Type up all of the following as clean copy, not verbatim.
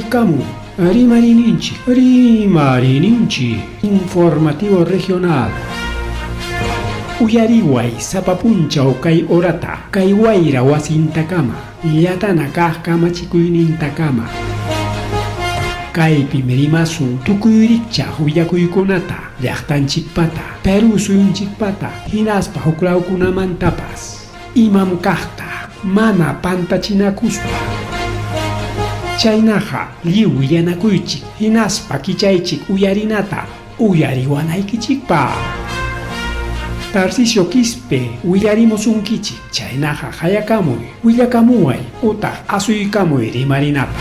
Chayaykamun Rimariyninchik, Rimariyninchik Informativo Regional. Uyariway sapa punchaw kay horata, kay wayra wasintakama, llatana kaq kamachikuynintakama. Kaypim rimasun tukuy rikchaq willakuykunata, llaqtanchikpata, Perú suyunchikpata, hinaspa huklawkunamantapas. Imam kaqta mana pantachinakuspa. Chaynaqa lliw willanakuychik hinaspa kichaychik uyarinata uyariwanaykichikpaq. Tarcisio Quispe willarimusunkichik, chaynaqa qayakamuy, willakamuway utaq asuykamuy rimarinapaq.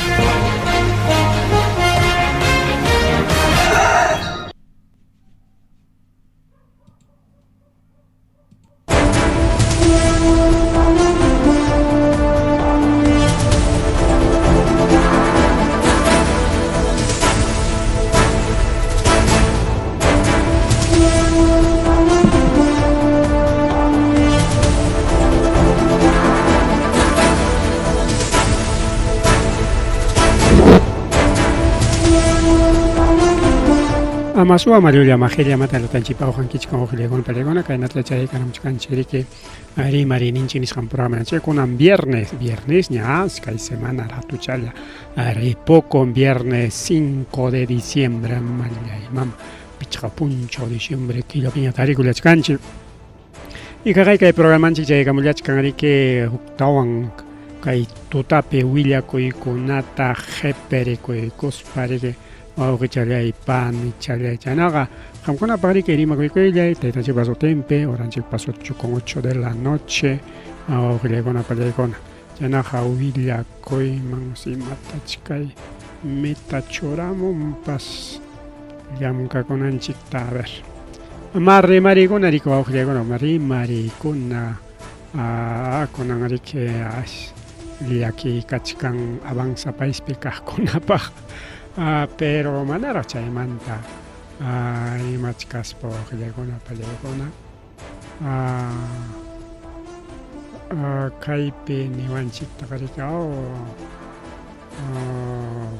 Amasuwa Marulla Majilla Mata Lutanchipa Ujankichik Ujileguna Paleguna Kaynatla Chay Kanamuchkanchik Rimariyninchik nisqan programa kunan viernes, viernes ña kay semana ratuchalla ripukun viernes 5 de diciembre mallay mama pichqa punchaw diciembre killapiña tarikullachkanchik. Y kaqay kay programanchik chaykamullachkan riki huktawan kay tutapi willakuykunata qhiperikuykuspa riki wawqichallay panichallay chaynaqa qamkunapaq riki rimakuykullay taytanchikpa sutinpi horanchikpas 8 con 8 de la noche wawqillaykuna pallaykuna chaynaqa willakuyman imatach kay meta churamunpas llamkakunanchikta a ver ma rimarikuna riki wawqillaykuna ma rimarikuna kunan riki llaki kachkan avanza paispi kaqkunapaq pero manaraq chaymanta rimachkaspa wawqillaykuna pallaykuna kaypi niwanchiktaqa riki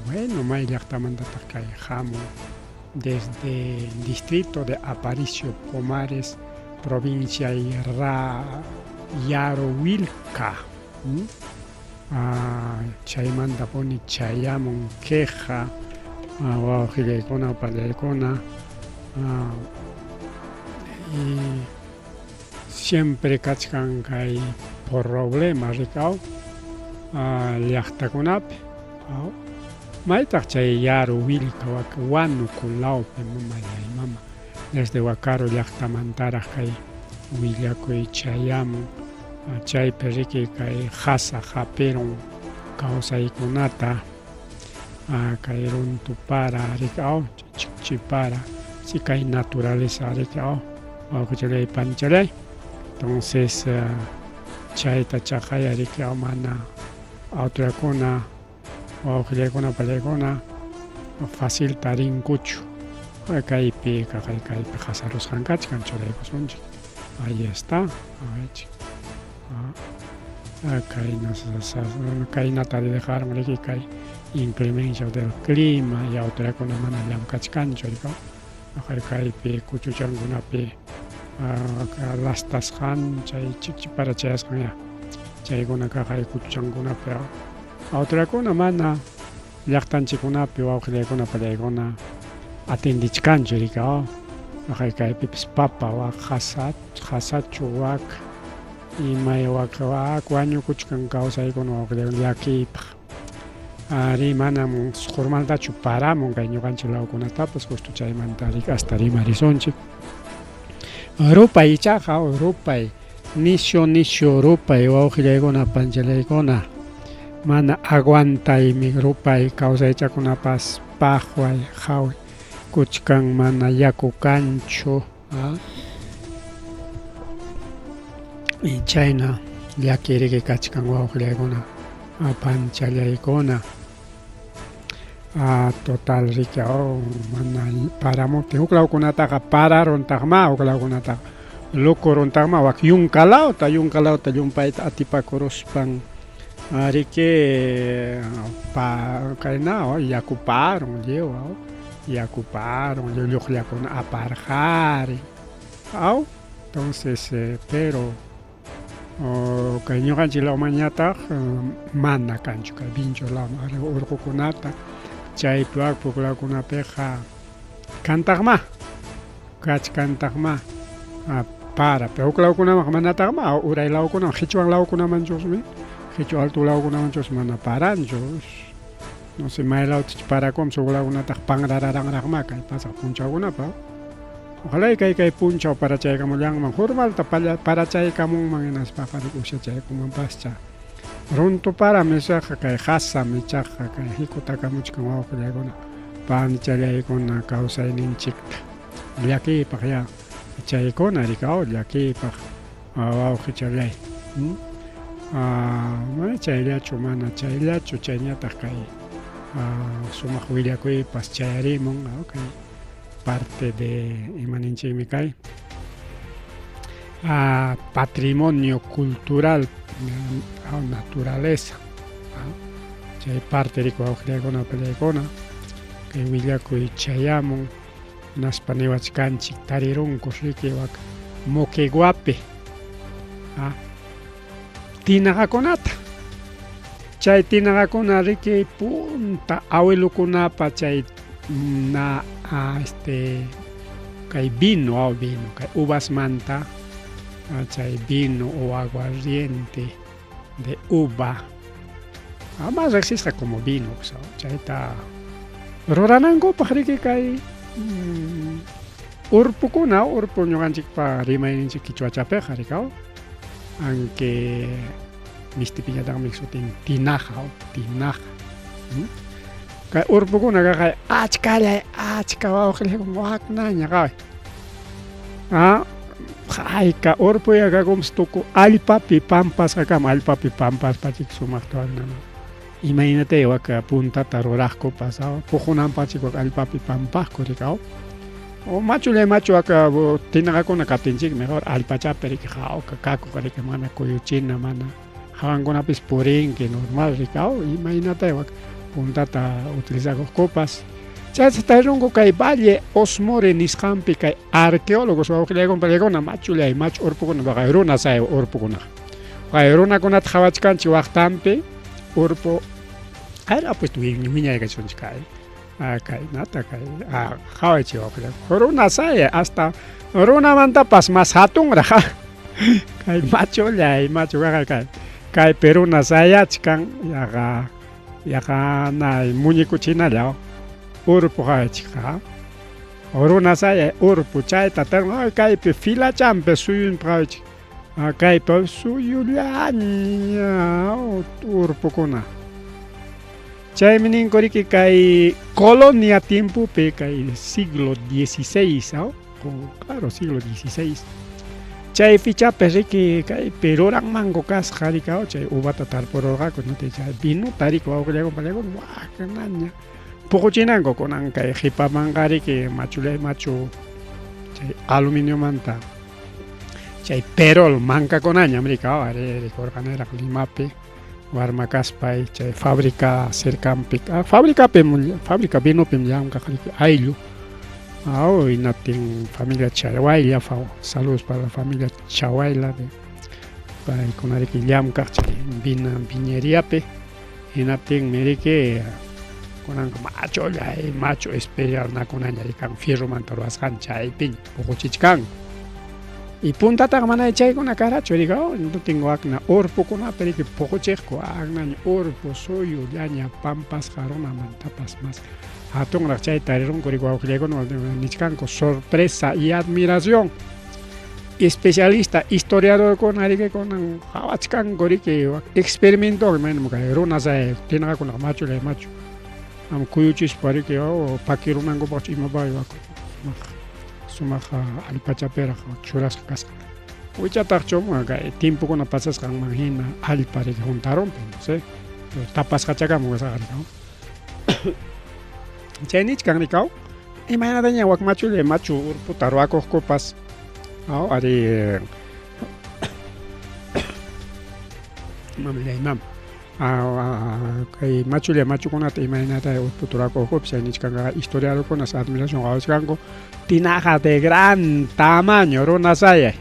bueno may llaqtamantataq kay hamun desde distrito de Aparicio Pomares provincia Yaruwilka chaymantapuni chayamun queja wawqillaykuna pallaykuna y siempre kachkan kay problema rikaw llaqtakunapi maytaq chay Yaruwilka wak Huánuco lawpi mamallay mama desde Huacaro llaqtamantaraq kay willakuy chayamun chaypi riki kay qasa hapirun kawsaykunata kay runtupara riki aw chikchipara si kay naturaleza riki aw wawqichalay panichalay entonces chayta chaqaya riki aw mana autoridadkuna wawqillaykuna pallaykuna facilta rinkuchu kaypi kaqay kaypi qasarusqan kachkan churaykusunchik ahí está awaychik kayna kaynata dejaron riki kay inclemencia del clima y autoridadkuna mana llamkachkanchu riki kaypi kuchuchankunapi lastasqan chay chikchipara chayasqan ya chaykuna kaqay kuchuchankunapi autoridadkuna mana llaqtanchikkunapi wawqillaykuna pallaykuna atendichkanchu riki kaqay kaypipis papa wak qasachu wak imay wak wak wañukuchkan kawsaykuna wawqillaykuna llakiypaq ari manam formaltachu paramun kay ñuqanchik lawkunatapas justo chaymanta riki hasta rimarisunchik rupay ichaqa rupay nisyu nisyu rupay wawqillaykuna panchallaykuna mana aguantaymi rupay kawsaychakunapas paqway qhaway kuchkan mana yaku kanchu y chayna llaki riki kachkan wawqillaykuna panchallaykuna total riki mana paramuptin huk lawkunataqa pararuntaqmá huk lawkunataqa lukuruntaqmá wak yunkalawta yunkalawta llumpayta atipakuruspan. Riki kayna yaku parun lliw yaku parun lliw lluqllakuna aparqarin aw entonces pero kay ñuqanchik lawmanñataq mana kanchu kay Vinchos lawman arriba urqukunata chaypi wak pueblawkunapiqa kantaqmá kachkantaqmá para pero huk lawkunamanqa manataqmá uray lawkunaman qichwan lawkunamanchusmi qichwa alto lawkunamanchus mana paranchu no sé may lawtich parakunpas huk lawkunataq panrararanraqmá kay pasaq punchawkunapa. Ojalá kay kay punchaw parachaykamullanman formalta parachaykamunman hinaspaqa usyachaykunmanpascha. Runtu param ichaqa kay qasam ichaqa kay hikutakamuchkan wawqillaykuna panichallaykuna kawsayninchikta. Llakiypaq ya chaykuna rikaw llakiypaq wawqichallay. Mana chayllachu mana chayllachu chayñataq kay sumaq willakuypas chayarimun kay parte de imaninchikmi kay patrimonio cultural naturaleza chay parte riki wawqillaykuna papallaykuna kay willakuy chayamun hinaspa niwachkanchik tarirunku riki wak Moqueguapi tinaqakunata chay tinaqakuna riki punta awilukunapa chay na este kay vino aw vino kay uvasmanta chay vino o aguardiente de uva más riqsisqa como vino chayta ruranankupaq riki kay urpukuna urpu ñuqanchikpa rimayninchik qichwachapiqa rikaw aunque mistipiñataqmi sutin tinaja tinaja kay urpukuna kaqay achkallay achka wawqillakuna waknaña qaway hayka urpuya kakunpas tuku allpapi pampasqakama allpapi pampaspachik sumaqta waknama imaynatay wak puntata ruraqkupas puqunanpachik wak allpapi pampaqku rikaw o machullay machu wak tinaqakuna kaptinchik mejor allpachapi riki hawka kakuq riki mana kuyuchina mana hawankunapis purinki normal rikaw imaynatay wak puntata utilizakuqkupas chayta tarirunku kay Valle Osmore nisqanpi kay arqueólogos wawqillaykuna pallaykuna machullay machu urpukuna waqay runa say urpukunaqa waqay runakunata qhawachkanchik waqtanpi urpu hayra pues wiñaykachunchik kay kaynata kay qhawaychik wawqillaykuna runa say hasta runamantapas mas hatunraq kay machullay machu kaqay kay kaypi runa sayachkan yaqa yaqa nay muñekuchinalla urpu qhawaychikqa runa sayay urpu chayta ay kaypi filachanpi suyunpi qhawaychik kaypi suyullaña urpukuna chaymi ninku riki kay colonia tiempopi kay siglo XVI claro siglo XVI chay fichapi riki kaypi ruranmanku kasqa riki chay uvata tarpururqaku chay vinota riki wawqillaykuna pallaykuna waknaña puquchinanku kunan kay qhipamanqa riki machullay machu chay aluminiomanta chay perol mankakunañam riki ari rikurqaniraq Limapi warma kaspay chay fábrica cercanpi fabricapim fábrica vinopim llamkaq riki ayllu aw hinaptin familia Chahuayla saludos para la familia Chahuayla de paykuna riki llamkaq chay vina viñeriapi hinaptinmi riki kunanqa machullay machu especialnakunaña rikan fierromanta ruwasqan chaypiña puquchichkanku y puntataqa mana chaykuna karachu riki hinaptin wakna urpukunapi riki puquchiqku aknaña urpu suyu llaña pampasqa runamantapas mas hatunraq chay tarirunku riki wawqillaykuna nichkanku sorpresa y admiración especialista historiadorkuna riki kunan qhawachkanku riki experimentowan imaynam kay runa say tinaqakunaqa machullay machu am kuyuchispa riki pakirunankupaqchu imapaq sumaq sumaq allpachapiraq churasqa kasqa wichataqchu kay tiempokuna pasasqanman hina allpa riki huntarunpi no sé tapasqachakamun kasqa riki chay nichkan rikaw imaynataña wak machullay machu urputa ruwakuqkupas aw ari mamallay mam. Kay machulla machukunata imaynata urputa rurakuqkupis chay nichkankaqa historiadorkunas admiración qawachkanku tinaja de gran tamaño runa sayay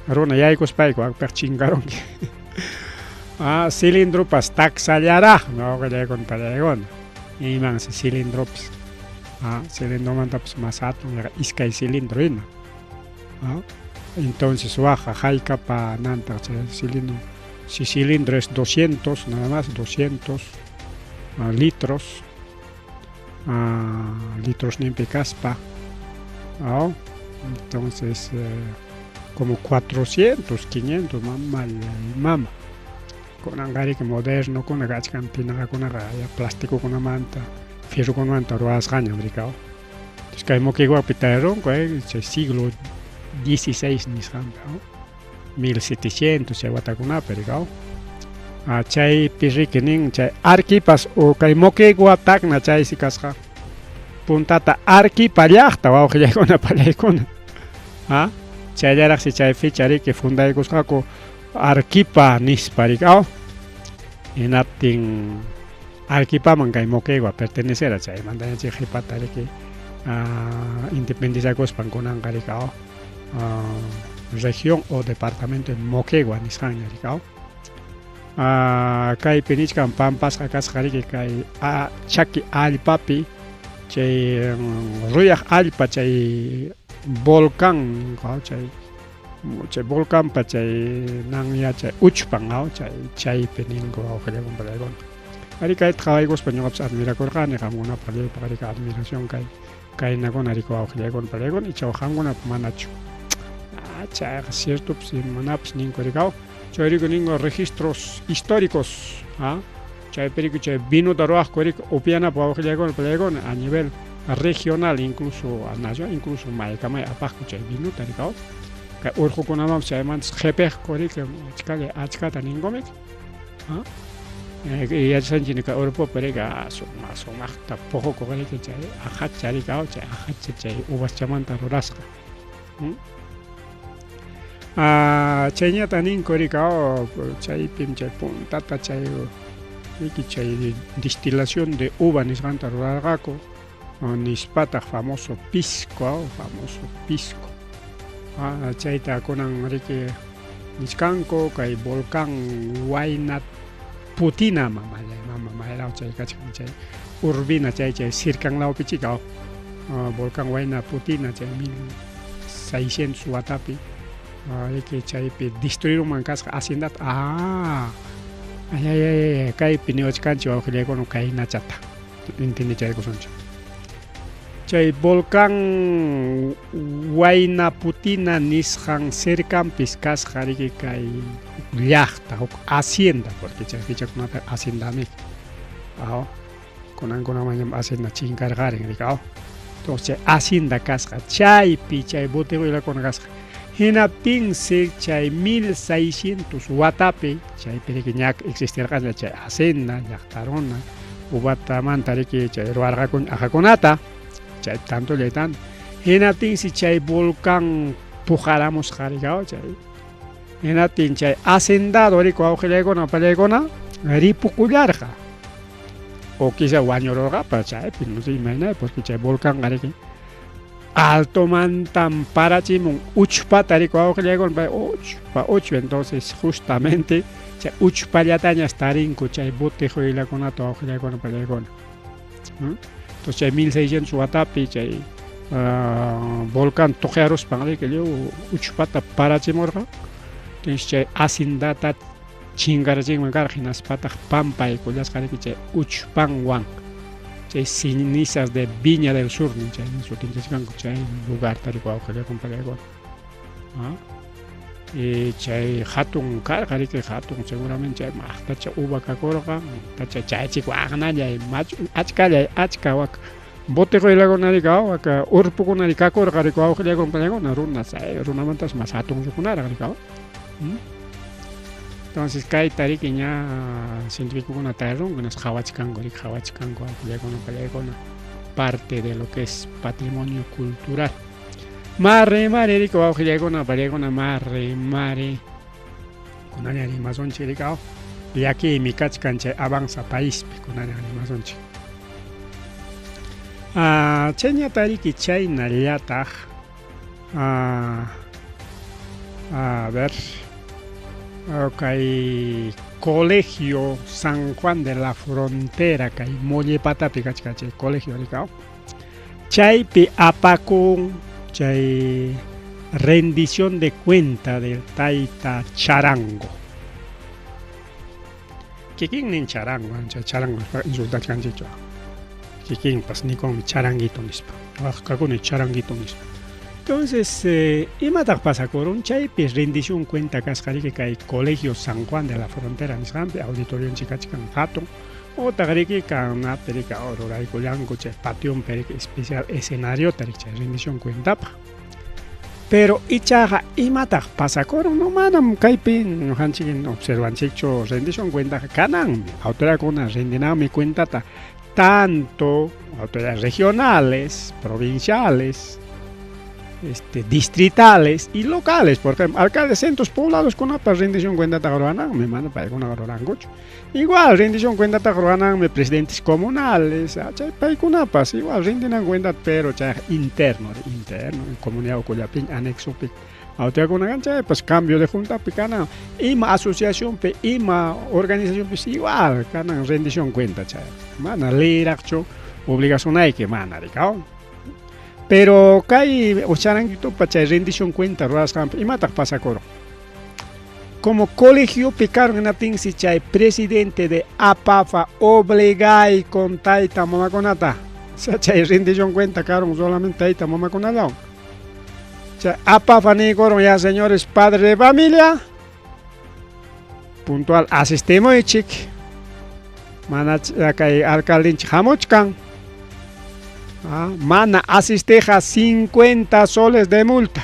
runa yaykuspayku wakpiq chinkarunki. Cilindropas taksallaraqmi wawqillaykuna pallaykuna imansi cilindropas cilindromantapas mas hatun yaqa iskay cilindro hina. Entonces waqqa haykapa nantaq chay cilindro si cilindro es 200 nada más 200 litros litrosninpi kaspa entonces como 400 500 mamallay mama kunanqariki modernokuna kachkan tinajakunaqa ya plasticokunamanta fierrokunamanta ruwasqañam rikaw. Entonces kay Moqueguapi tayarunku chay siglo XVI nisqanpi 1700 chay watakunapi rikaw. Chaypi riki nin chay Arquipas o kay Moquegua Tacna chaysi kasqa puntata Arquipa llaqta wawqillaykuna pallaykuna. Chayllaraqsi chay fecha riki fundaykusqaku Arquipa nispa rikaw. Hinaptin Arquipaman kay Moquegua pertenecera chaymanta chay qhipata riki independizakuspan kunanqa rikaw región o departamento de Moquegua nisqanña rikaw. Kaypi nichkan pampasqa kasqa riki kay chaki allpapi chay ruyaq allpa chay volcán chay chay volcanpa chay nanya chay uchpan chay chaypi ninku wawqillaykuna pallaykuna. Arí kayta qhawaykuspa ñuqapas admirakurqani qamkunapaq lliwpaq riki admiración kay kaynakuna riki wawqillaykuna pallaykuna ichaqa qamkunapaq manachu. Chayqa ciertopas manapas ninku rikaw. Chayrayku ninku registros históricos chaypi riki chay vinota ruwaqku riki upyanapaq wawqillaykuna pallaykuna a nivel regional incluso a nacional incluso maykamay apaqku chay vinota rikaw. Kay urqukunamanpas chaymantas qhipiqku riki achkalla achkata ninkumik. Yachasqanchik kay urpupi riki sumaq sumaqta puqukuq riki chay aqhacha riki chay aqhacha chay uvaschamanta rurasqa. Chayñata ninku riki chaypim chay puntata chay riki chay destilación de uva nisqanta rurarqaku nispataq famoso pisco famoso pisco. Chayta kunan riki nichkanku kay volcán Huayna Putina mamallay mama maylaw chay kachkan chay Urbina chay chay sirkanlawpi chika volcán Huayna Putina chay 1600 watapi riki chaypi destruirunman kasqa haciendata. Ay ay ay kaypi niwachkanchik wawqillaykuna kaynachata entiendechaykusunchik. Chay volcán Huayna Putina nisqan cercanpis kasqa riki kay huk llaqta huk hacienda porque chay fechakunapi haciendami kunankunamanñam hacienda chinkarqarin riki entonces chay hacienda kasqa chaypi chay boteguylakuna kasqa hinaptinsi chay 1600 watapi chaypi riki ña existirqaña chay hacienda llaqta runa uvatamanta riki chay ruwarqaku aqhakunata chay tantolla tanto hinaptinsi chay volcán puqaramusqa riki chay hinaptin chay hacendado riki wawqillaykuna pallaykuna ripukullarqa o quizá wañururqapas chaypi no sé imayna porque chay volcanqa riki altomantam parachimun uchpata riki wawqillaykuna pay uchpa uchpa entonces justamente chay uchpallatañas tarinku chay botejuylakunata wawqillaykuna pallaykuna. Entonces chay 1600 watapi chay volcán tuqyaruspan riki lliw uchpata parachimurqa entonces chay hacendata chinkarachinman karqa hinaspataq pampaykullasqa riki chay uchpanwan chay cenizas de Viña del Sur chay sutinchachkanku chay lugarta riki wawqillaykuna pallaykuna. Chay hatun karqa riki hatun seguramente chay maqtacha uva kakurqa maqtacha chaychik waqnallay machu achkallay achka wak botequylakunari wak urpukunari kakurqa riki wawqillaykuna pallaykuna runa runamantas mas hatun rukunaraq riki. Entonces kayta riki ña cientificokuna tayarunku hinaspa qhawachkanku riki qhawachkanku wawqillaykuna pallaykuna parte de lo que es patrimonio cultural. Mare mare riki wawqillaykuna pallaykuna mare mare kunalla rimasunchik riki. Llakiymi kachkan chay avanza paispi kunallan rimasunchik. Chayñatariki chaynallataq a ver kay Colegio San Juan de la Frontera kay Mollepatapi kachkan chay colegio rikaw. Chaypi apakun chay rendición de cuenta del tayta Charango. Kikinnin charango, chay charango insultachkanchikchu. Kikinpas nikunmi charanguito nispa. Waqkakuni charanguito nispa. Entonces, imataq pasakurun? Chaypi rendición cuenta kasqa riki kay Colegio San Juan de la Frontera nisqanpi auditorionchik kachkan hatun. Otaq riki kanapi riki ruraykullanku chay pationpi riki especial escenariota riki chay rendición cuentapaq. Pero ichaqa imataq pasakurun? No manam kaypi ñuqanchik observanchikchu rendición cuentaqa kananmi. Autoridadkuna rindinanmi cuentata tanto autoridades regionales, provinciales, distritales y locales. Por ejemplo, alcaldes centros poblados kunapa rendición cuentata rurananmi, mana paykuna rurankuchu. Igual rendición cuentata rurananmi presidentes comunales, chay paykunapas igual rindinan cuenta, pero chay interno, interno, en comunidad ukullapin, anexopi. Autoridadkuna chaypas cambio de juntapi kanan, ima asociacionpi, ima organizacionpi igual kanan rendición cuenta chay. Mana leyraqchu obligacionayki mana rikaw. Pero kay charanguitopa chay rendición cuenta rurasqanpi imataq pasakurun? Como colegiopi karun hinaptinsi chay presidente de APAFA obligay con tayta mamakunata. O sea, chay rendición cuenta karun solamente tayta mamakunallawan. Chay APAFA niykurun ya señores padres de familia puntual asistimuychik mana kay alcaldenchik hamuchkan. Mana asistiqa 50 soles de multa.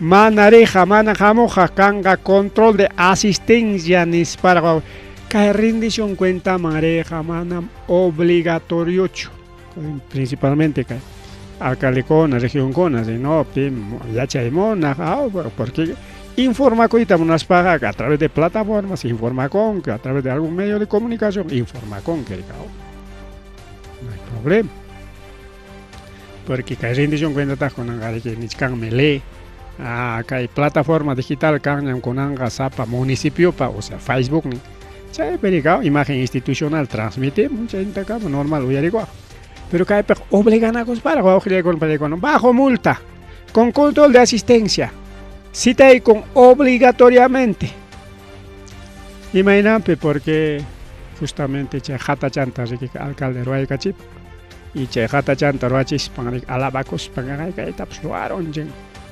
Mana rija, mana hamuqa kanqa control de asistencia nisparqa kay rendición cuentaman rija manam obligatoriochu. Principalmente kay alcaldekuna, regionkuna, sino pim yachay munaq, porque informakuyta munaspaqa a través de plataformas informakunki, a través de algún medio de comunicación informakunki rikaw. No hay problema. Porque kay rendición cuentataq kunanqa riki nichkanmi ley. Kay plataforma digital kanñam kunanqa sapa municipiopa, o sea, Facebook nin. Chaypi rikaw imagen institucional transmitimun chaynintakama normal uyarikuwaq. Pero kaypiqa obliganakusparaq wawqillaykuna paniykuna bajo multa, con control de asistencia, citaykun obligatoriamente. Imaynanpi porque justamente chay hatachanta riki alcalde ruwaykachipan y chay hatachanta ruwachispan riki alabakuspan kaytapas ruwarunchik.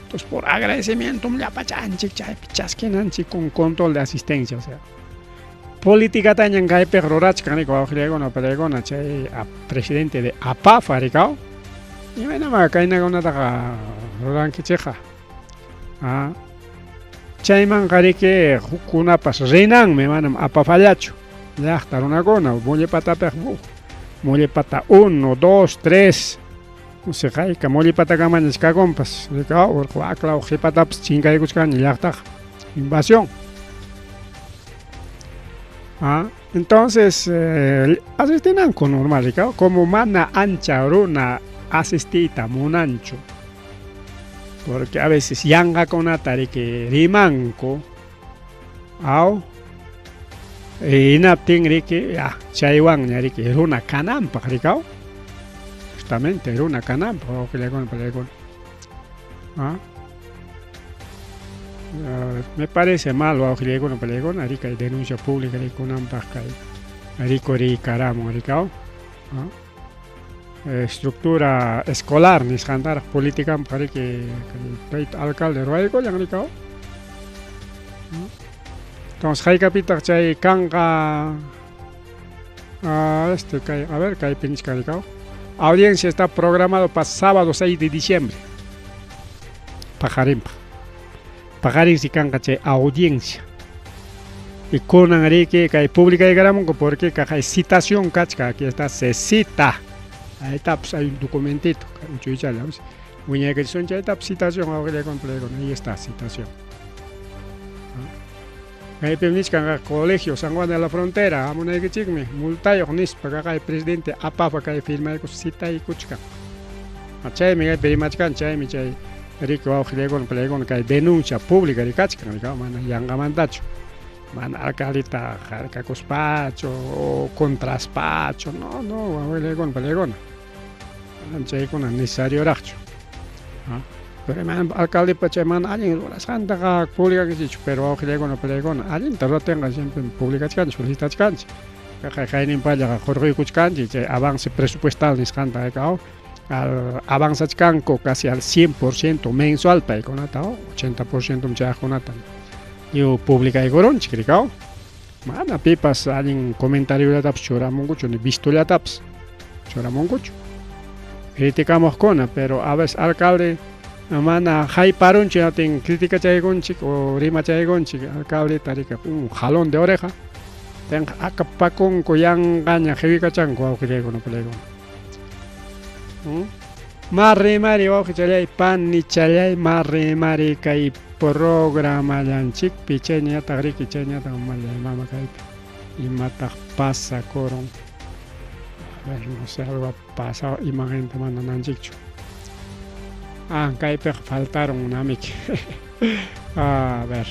Entonces por agradecimiento llapachanchik chaypi chaskinanchik con control de asistencia, o sea. Politikatañan kaypiqa rurachkan riki wawqillaykuna paniykuna chay presidente de APAFA rikaw. Imaynama kaynakunataqa rurankichikqa. Chaymanqa riki hukkunapas rinanmi manam APAFallachu. Llaqta runakuna Mollepatapiqa Mollepata 1, 2, 3 no sé hayka Mollepatakamañach kakunpas rikaw urqu aklaw qhipatapas chinkaykuchkanña llaqtaqa invasión. Entonces asistinanku normal rikaw como mana ancha runa asistiyta munanchu. Porque a veces yanqakunata riki rimanku aw hinaptin riki ya chaywanña riki runa kananpaq rikaw. Justamente runa kananpaq wawqillaykuna paniykuna. Me parece mal wawqillaykuna paniykuna rikay denuncia pública rikunanpaq kay rikurikaramun rikaw. Estructura escolar nisqantaraq politikanpaq riki kay tayta alcalde ruwaykullan rikaw. Entonces haykapitaq chay kanqa kay a ver kaypi nichkan rikaw. Audiencia está programado para sábado 6 de diciembre. Paqarinpaq. Paqarinsi kanqa chay audiencia. Y kunan riki kay publicaykaramunku porque kay citación kachka, aquí está, se cita. Ahí está, pues hay un documentito, uchuychalla, wiñaykachisun chaytapas citación, ahí está citación. Kaypim nichkan Colegio San Juan de la Frontera, hamunaykichikmi, multayuq nispa kaqay presidente APAFA kay firmaykus citaykuchkan. Chaymi kaypi rimachkan, chaymi chay riki wawqillaykuna palaykuna kay denuncia pública rikachkan, rika mana yanqamantachu. Mana alcaldeta harkakuspachu o contraspachu, no, no, wawqillaykuna palaykuna. Chaykuna necesarioraqchu. Pero mana alcaldepa chay mana allin rurasqantaqa publicakichichu, pero wawqillaykuna palaykuna allinta ruratinqa siempre publicachkanchik, felicitachkanchik. Qayninpallaqa qurquykuchkanchik chay avance presupuestal nisqanta al avanzachkanku casi al 100% mensual paykunata, 80% chayaqkunata. Lliw publicaykurunchik, rikaw. Mana pipas allin comentariollatapis churamunkuchu, ni vistollatapas churamunkuchu. Criticamuqkuna, pero a veces alcalde mana hayparunchik atin criticachaykunchik o rimachaykunchik alcaldeta rika un jalón de oreja tenqa akapakunku yanqaña qiwikachanku wawqillaykuna palaykuna. Ma rimari wawqichallay panichallay ma rimari kay programallanchikpi chayñataq riki chayñataq mallay mama kaypi imataq pasakurun. A ver, no sé, algo ha pasado imagen mana nanchikchu. Ah, kaypiqa faltaron namiki. A ver.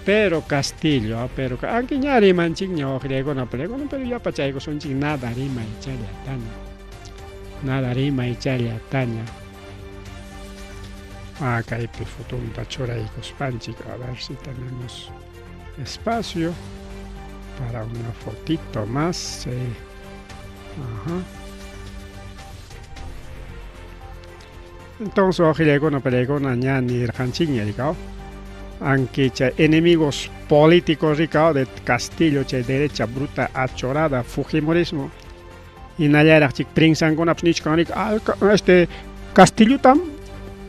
Pero Castillo, ah, pero aunque ña rimanchikña wawqillaykuna palaykuna, pero yapachaykusunchik nada rimay challataña. Nada rimay challataña. Ah, kaypi fotonta churaykuspanchik, a ver si tenemos espacio para una fotito más. Sí. Ajá. Entonces, wawqillaykuna palaykuna ña nirqanchikña rikaw. Aunque chay enemigos políticos rikaw de Castillo, chay derecha bruta achorada, fujimorismo, hinallaraq chik prensankunapas nichkan rika, este Castillotam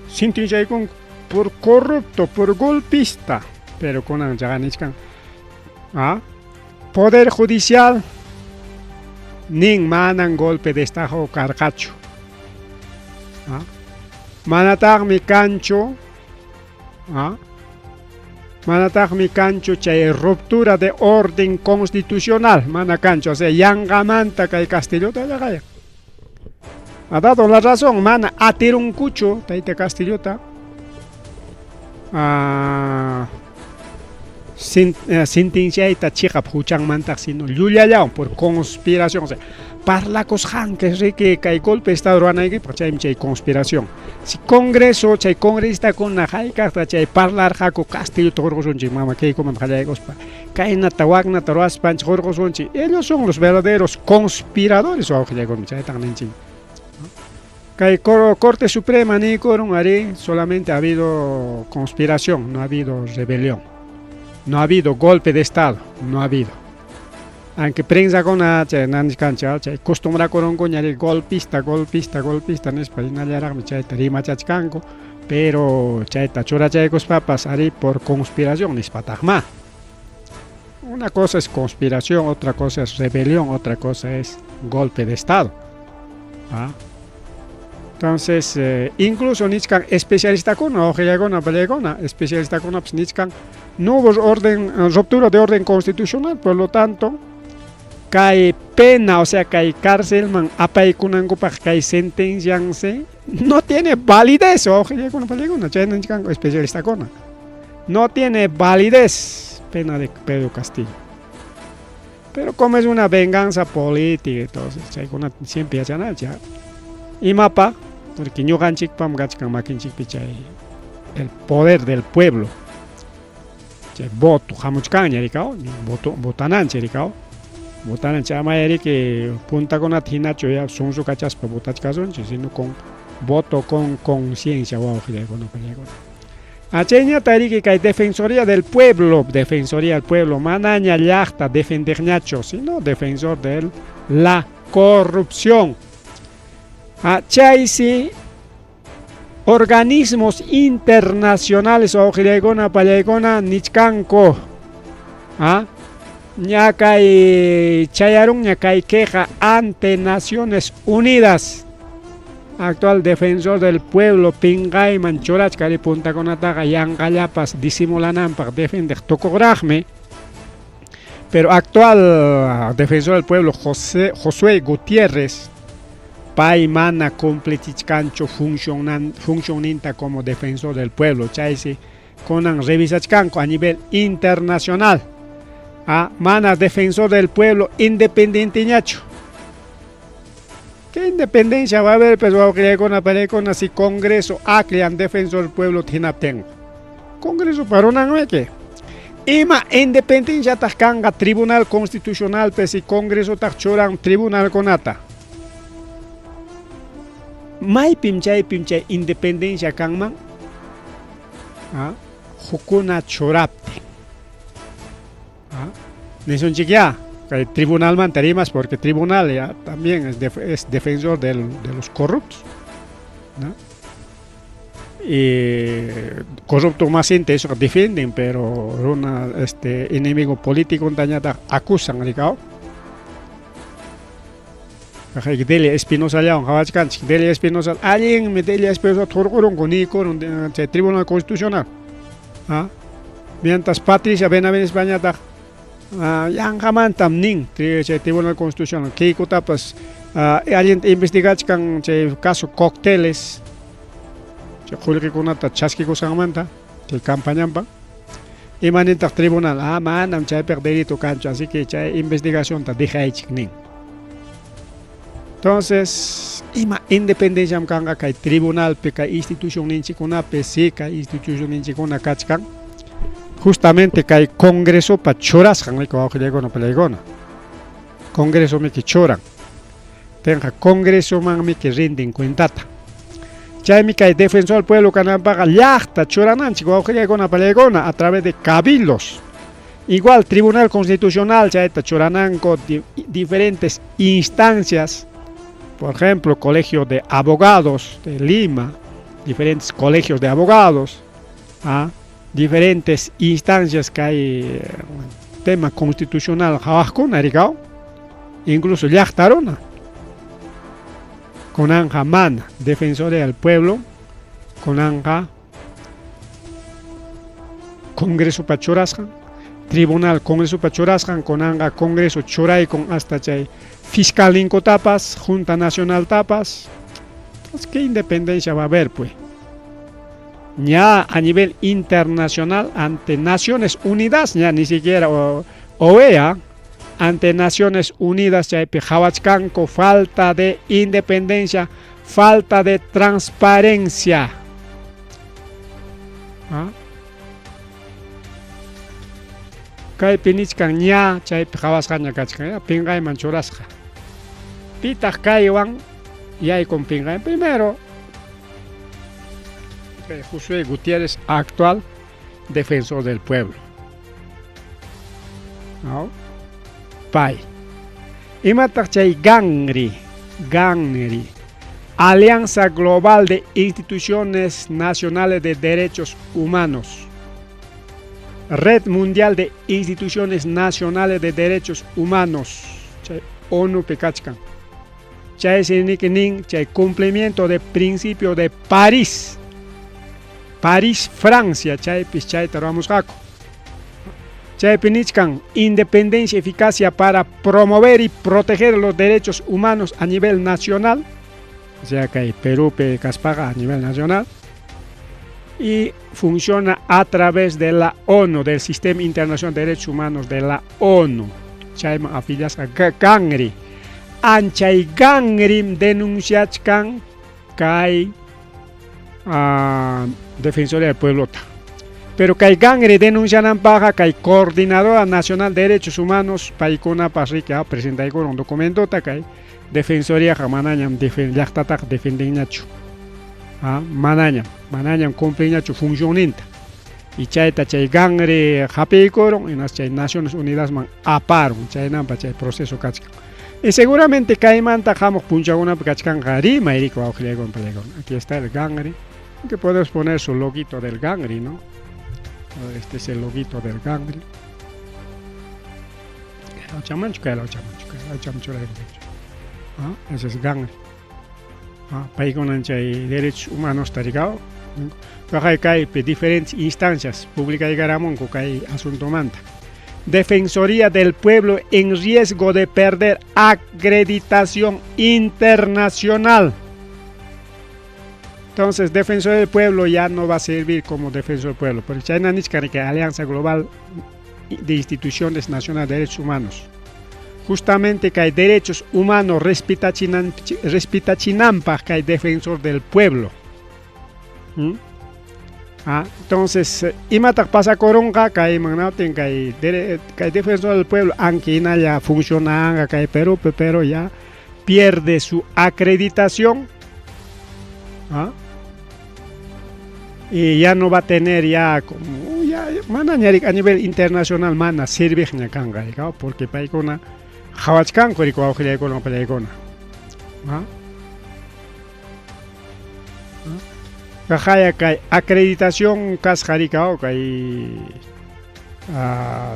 sentenciaykunku por corrupto, por golpista, pero kunan chaqa nichkan, ah, Poder Judicial nin manan golpe de estado karqachu. Ah, manataqmi kanchu, ah, manataqmi kanchu chay ruptura de orden constitucional, mana kanchu, o sea, yanqamanta kay Castillota llaqaya. Ha dado la razón, mana atirunkuchu tayta Castillota. Ah, sentenciayta chiqap huchanmantaq sino llullallawan por conspiración, o sea, parlakusqanki riki kay golpe de estado ruwanaykipaq, chaymi chay conspiración. Si congreso, chay congresistakuna hayk'aqta chay parlarqaku Castillota hurqusunchik mama kaykumanta qallaykuspa, kaynata waknata ruwaspanchik hurqusunchik, ellos son los verdaderos conspiradores wawqillaykuna, chaytan ninchik. Kay Corte Suprema niykurun ari solamente ha habido conspiración, no ha habido rebelión, no ha habido golpe de estado, no ha habido. Aunque prensakuna chay nanichkanchik chay costumbrakurunkuña ari golpista, golpista, golpista nispa hinallaraqmi chayta rimachachkanku, pero chayta churachaykuspapas ari por conspiración nispataqma. Una cosa es conspiración, otra cosa es rebelión, otra cosa es golpe de estado. ¿Ah? Entonces, incluso nichkan especialistakuna, wawqillaykuna, palaykuna, especialistakunapas nichkan, no hubo orden, ruptura de orden constitucional, por lo tanto, kay pena, o sea, kay cárcelman apaykunankupaq kay sentencianse no tiene validez, wawqillaykuna, palaykuna, chayna nichkanku especialistakuna. No tiene validez pena de Pedro Castillo. Pero como es una venganza política, entonces chaykunata siempre yachananchik. Imapaq? Porque ñuqanchikpam kachkan makinchikpi chay el poder del pueblo. Chay voto hamuchkanña rikaw, voto votananchik rikaw. Votananchik amaya riki puntakunata hinachu ya sunsu kachaspa votachkasunchik, sino con voto con conciencia wawqillaykuna palaykuna. Chayñata riki kay Defensoría del Pueblo, Defensoría del Pueblo, manaña llaqta defendeqñachu, sino defensor de la corrupción. Chaysi organismos internacionales wawqillaykuna pallaykuna nichkanku, ña kay chayarunña kay queja ante Naciones Unidas. Actual defensor del pueblo pinqayman churachka ari puntakunataqa yanqallapas disimulananpaq defendeq tukuqraqmi. Pero actual defensor del pueblo José, Josué Gutiérrez, pay mana cumplichichkanchu funcionninta como defensor del pueblo. Chaysi kunan revisachkanku a nivel internacional. Ah, mana defensor del pueblo independienteñachu. ¿Qué independencia va a haber? Pues wawqillaykuna panaykuna si Congreso akllan defensor del pueblo hinaptin. Congreso parunanmiki. Ima independenciataq kanqa Tribunal Constitucional si Congresotaq churan tribunalkunata. Maypim chaypim chay independencia kanman? Ah, hukuna churaptin. Ah, nisunchik ya, kay tribunalmanta rimas porque tribunal ya también es defensor de los corruptos, ¿no? Y corrupto masinta eso defienden, pero runa enemigo político tañataq acusan rikao. Delia Espinosa llawan qhawachkanchik. Delia Espinosa allinmi Delia Espinosa thurqurunku niykurun chay Tribunal Constitucional. ¿Ah? Mientras Patricia Benavides pañataq yanqamantam nin chay Tribunal Constitucional Keikotapas allinta investigachkan chay caso cócteles chay qullqikunata chaskikusqanmanta chay campañanpa. Imanintaq tribunal, manam chaypiq delito kanchu, así que chay investigacionta dejaychik nin. Entonces, ima independenciam kanqa kay tribunalpi, kay institución ninchikkunapi, si kay institución ninchikkuna kachkan, justamente kay Congresopa churasqan wawqillaykuna panaykuna. Congreso miki churan. Tenqa Congresomanmiki rinden cuentata. Chaymi kay defensor del pueblo kananpaqa llaqta churananchik wawqillaykuna panaykuna a través de cabildos. Igual Tribunal Constitucional chayta churananku diferentes instancias, por ejemplo, Colegio de Abogados de Lima, diferentes colegios de abogados, diferentes instancias que hay tema constitucional qhawaqkuna rikao, incluso llaqta runa. Kunanqa mana Defensoría del Pueblo, kunanqa Congresopa churasqan, Tribunal Congresopa churasqan, kunanqa Congreso churaykun hasta chay fiscalninkutapas, Junta Nacional tapas. Entonces, ¿qué independencia va a haber, pues? Ya a nivel internacional, ante Naciones Unidas, ya ni siquiera OEA, ante Naciones Unidas, chaypi qhawachkanku falta de independencia, falta de transparencia. ¿Ah? Kaypi nichkan ña chaypi qhawasqaña kachkan, ya pinqayman churasqa. Pitaq kaywan yaykun pinqay. Primero, Josué Gutiérrez, actual defensor del pueblo. ¿No? Pay. Imataq chay GANHRI, GANHRI, Alianza Global de Instituciones Nacionales de Derechos Humanos, Red Mundial de Instituciones Nacionales de Derechos Humanos, chay ONU pi kachkan. Chay siniki nin, chay cumplimiento de principio de París. París, Francia, chaypis chayta ruwamusqaku. Chaypi nichkan independencia y eficacia para promover y proteger los derechos humanos a nivel nacional, o sea que Perú kaspaqa a nivel nacional, y funciona a través de la ONU, del Sistema Internacional de Derechos Humanos de la ONU. Chayman afiliasqa GANHRI. Anchay GANHRIm denunciachkan kay Defensoría del Pueblota. Pero kay GANHRI denunciananpaqqa kay Coordinadora Nacional de Derechos Humanos paykunapas riki presentaykurun documentota kay Defensoriaqa manañam llaqtataqa defendinñachu. Manañam, manañam cumplinñachu funcionninta. Y chayta chay GANHRI hapiykurun hinaspa chay Naciones Unidasman aparun chaynampa chay proceso kachkan. Y seguramente kaymanta hamuq punchawkunapi kachkanqa rimay riki wawqillaykuna panaykuna. Aquí está el GANHRI. Que podemos poner su loguito del GANHRI, ¿no? Este es el loguito del GANHRI. Ese es GANHRI. Paykunan chay derechos humanos tarikao. Kay kaypi diferentes instancias publicaykaramunku kay asuntomanta. Defensoría del Pueblo en riesgo de perder acreditación internacional. Entonces, Defensor del Pueblo ya no va a servir como Defensor del Pueblo, porque chayna nichkan que Alianza Global de Instituciones Nacionales de Derechos Humanos. Justamente que hay derechos humanos respetachinanpaq que hay Defensor del Pueblo. Ah, entonces, imataq pasakurunqa kayman natin kay, kay Defensor del Pueblo, aunque hinalla funcionanga kay Perú, pero ya pierde su acreditación. ¿Ah? Y ya no va a tener ya como ya mana a nivel internacional mana sirviqña kanqa, porque paykuna qhawachkanku riku wawqillaykuna pallaykuna. ¿Ah? Kaqaya kay acreditación kasqa rikaw kay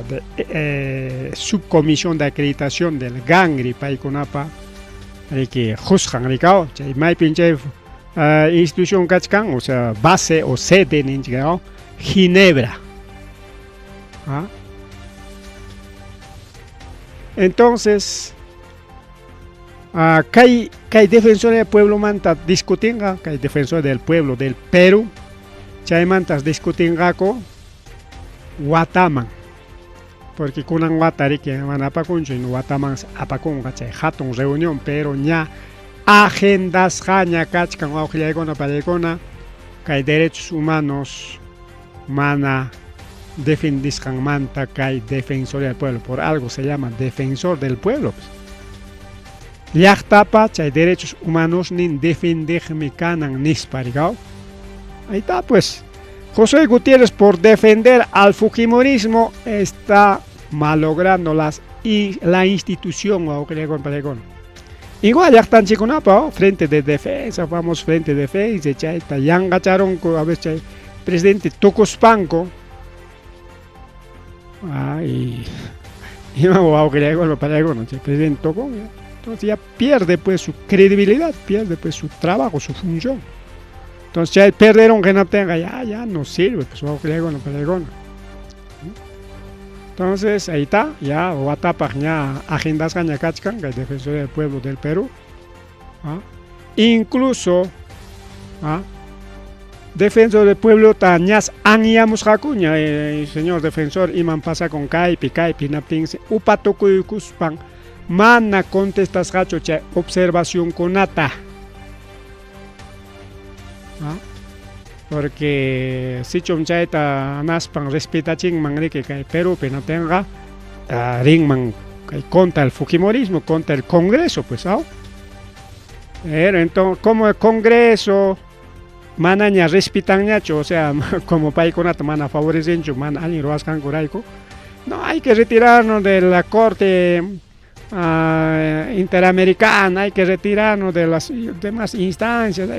de, subcomisión de acreditación del GANGRI paykunapa riki qusqan rikaw chay maypin chay institución kachkan, o sea, base o sede ninchik Ginebra. ¿Ah? Entonces, kay, kay Defensor del Pueblo manta discutinqa, kay Defensor del Pueblo del Perú, chaymantas discutinqaku wataman. Porque kunan wata riki mana apakunchu, wataman apakunqa chay hatun reunión, pero ña agendasqaña kachkan wawqillaykuna pallaykuna kay derechos humanos mana defendisqanmanta kay Defensoría del Pueblo, por algo se llama Defensor del Pueblo. Pues. Llaqtapa chay derechos humanos nin defendeqmi kanan nispa rikaw. Ahí está pues. José Gutiérrez, por defender al fujimorismo, está malogrando la institución. Igual llaqtanchikkunapa frente de defensa, vamos frente de defensa, chayta yanqacharunku a veces chay presidente tukuspanku. Ah, y ima wawqillaykuna pallaykuna chay presidente tukun ya. Entonces ya pierde pues su credibilidad, pierde pues su trabajo, su función. Entonces chay perdieron hinaptinqa ya, ya no sirve pues wawqillaykuna pallaykuna. Entonces ahí está, ya watapaq ña agendasqaña kachkan kay Defensoría del Pueblo del Perú. ¿Ah? Incluso ¿ah? Defensor del Pueblo ta ñas anyamusqakuña, señor defensor, iman pasakun kaypi kaypi hinaptinsi upa tukuykuspan mana contestasqachu chay observacionkunata. ¿Ah? Porque sichum chayta anaspan respetachinman riki kay Perúpi hinaptinqa rinman kay contra el fujimorismo, contra el Congreso, pues, ¿ah? Pero entonces, como el Congreso manaña respetanñachu, o sea, como paykunata mana favorecenchu, mana allin ruwasqankurayku, no hay que retirarnos de la Corte Interamericana, hay que retirarnos de las demás instancias.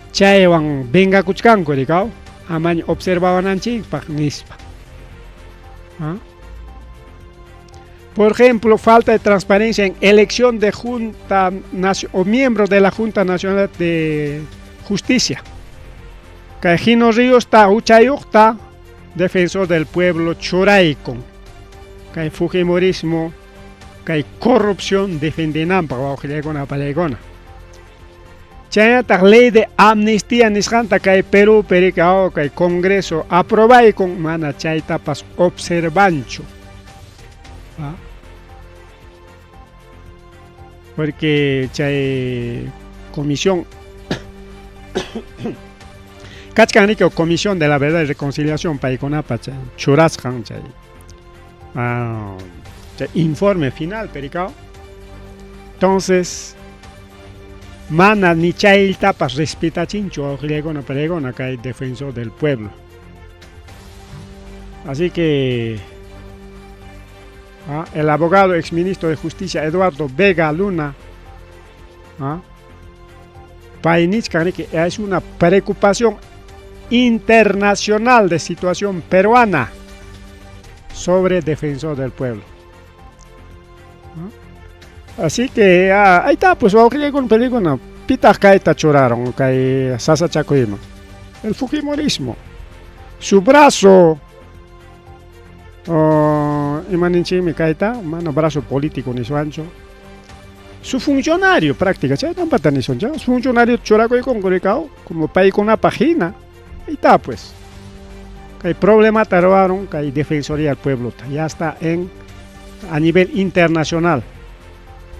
Chaywan vengakuchkanku rikaw, amaña observawananchikpaq nispa. ¿Ah? Por ejemplo, falta de transparencia en elección de Junta o miembros de la Junta Nacional de Justicia. Kay Gino Ríos ta huchayuqta Defensor del Pueblo churaykun. Kay fujimorismo, kay corrupción defendenanpaq wawqillaykuna apallaykuna. Chaynataq ley de amnistía nisqanta kay Perú riki kay Congreso aprobaykun mana chaytapas observanchu. ¿Ah? Porque chay comisión kachkan riki Comisión de la Verdad y Reconciliación paykunapa chay churasqan chay chay informe final perikaw. Entonces mana ni chaytapas respetachinchu wawqillaykuna pallaykuna kay Defensor del Pueblo. Así que el abogado exministro de Justicia Eduardo Vega Luna pay nichkan riki es una preocupación internacional de situación peruana sobre Defensor del Pueblo. Así que ahí está, pues wawqillaykuna pallaykuna pitaq kayta churaron kay sasachakuyman. El fujimorismo. Su brazo Ima ninchikmi kayta? Mana brazo político niswanchu. Su funcionario práctica, chaytampata nisunchik. Funcionario churakuykunku rikaw, como paykunapaq hina. Ahí pues. Kay problemata ruwarun kay Defensoría del Pueblota. Ya está en a nivel internacional.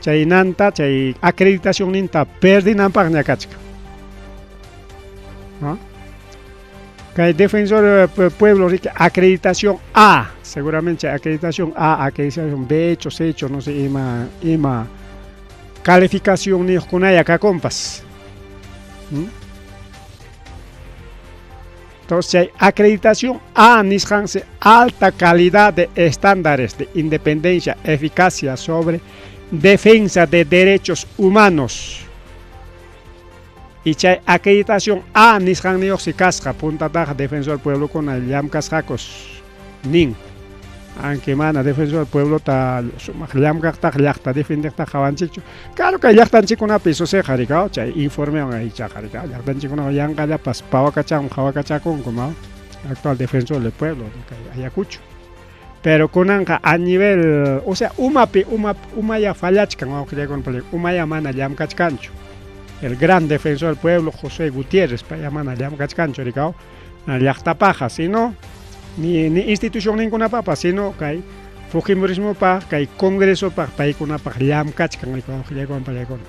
Chaynanta, chay acreditación ninta perdinanpaqña kachkan. ¿No? Kay Defensor del Pueblo, acreditación A, seguramente acreditación A, acreditación B, hecho, C, hecho, no sé, ima calificación niyuqkunaya kakunpas. Entonces, hay acreditación A nisqansi alta calidad de estándares de independencia, eficacia sobre defensa de derechos humanos. Y chay acreditación A nisqanniyuqsi kasqa puntataqa Defensor del Pueblo kuna llamkasqakus nin. Aunque mana Defensor del Pueblo ta sumaq llamkaqtaqa llaqta defendiqtaqa qawanchikchu. Claro kay llaqtanchikkunapi suceqa rikaw chay informewan aychaqa rikaw llaqtanchikkunaqa yanqallapas pawakachanwan qhawakachakunku ma actual Defensor del Pueblo kay Ayacucho. Pero kunanqa a nivel, o sea, umapi umaya fallachkan wawqillaykuna umaya mana llamkachkanchu. El gran defensor del pueblo José Gutiérrez paya mana llamkachkanchu rikaw llaqtapaqa, sino ni institución ninkunapapas, sino kay fujimorismopaq, kay congresopaq paykunapaq llamkachkan wawqillaykuna pallaykuna.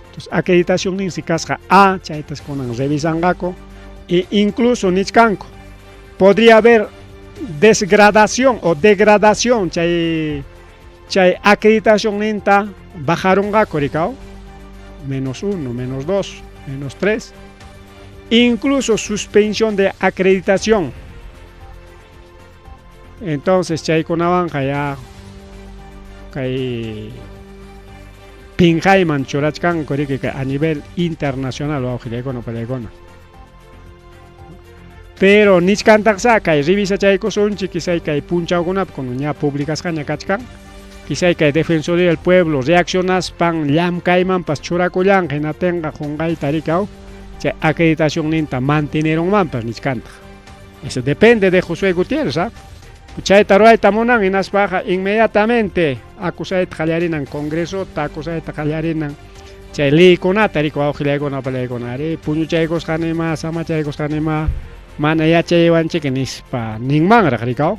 Entonces, acreditación ninsi kasqa A, chaytas kunan revisanqaku e incluso nichkanku podría haber desgradación o degradación chay acreditación ninta bajarunqaku rikaw -1, -2, -3, incluso suspensión de acreditación. Entonces chaykunawanqa ya kay pinqayman churachkanku riki a nivel internacional wawqillaykuna pallaykuna. Pero nichkantaqsa kay revisa chaykusunchik quizá kay punchawkunapi kuno ña publicasqaña kachkan, quizá kay Defensoría del Pueblo reaccionaspan llamkaymanpas churakullanqa hinatinqa qunqayta rikaw chay acreditación ninta mantenerunmanpas nichkantaq. Eso depende de Josué Gutiérrez, ¿ah? Chayta ruwayta munan hinaspaqa inmediatamente acusayta qallarinan congresota, acusayta qallarinan chay leykunata riku wawqillaykuna pallaykuna ari puñuchaykusqanima, samachaykusqanima mana yachaywanchik nispa ninmanraq rikaw.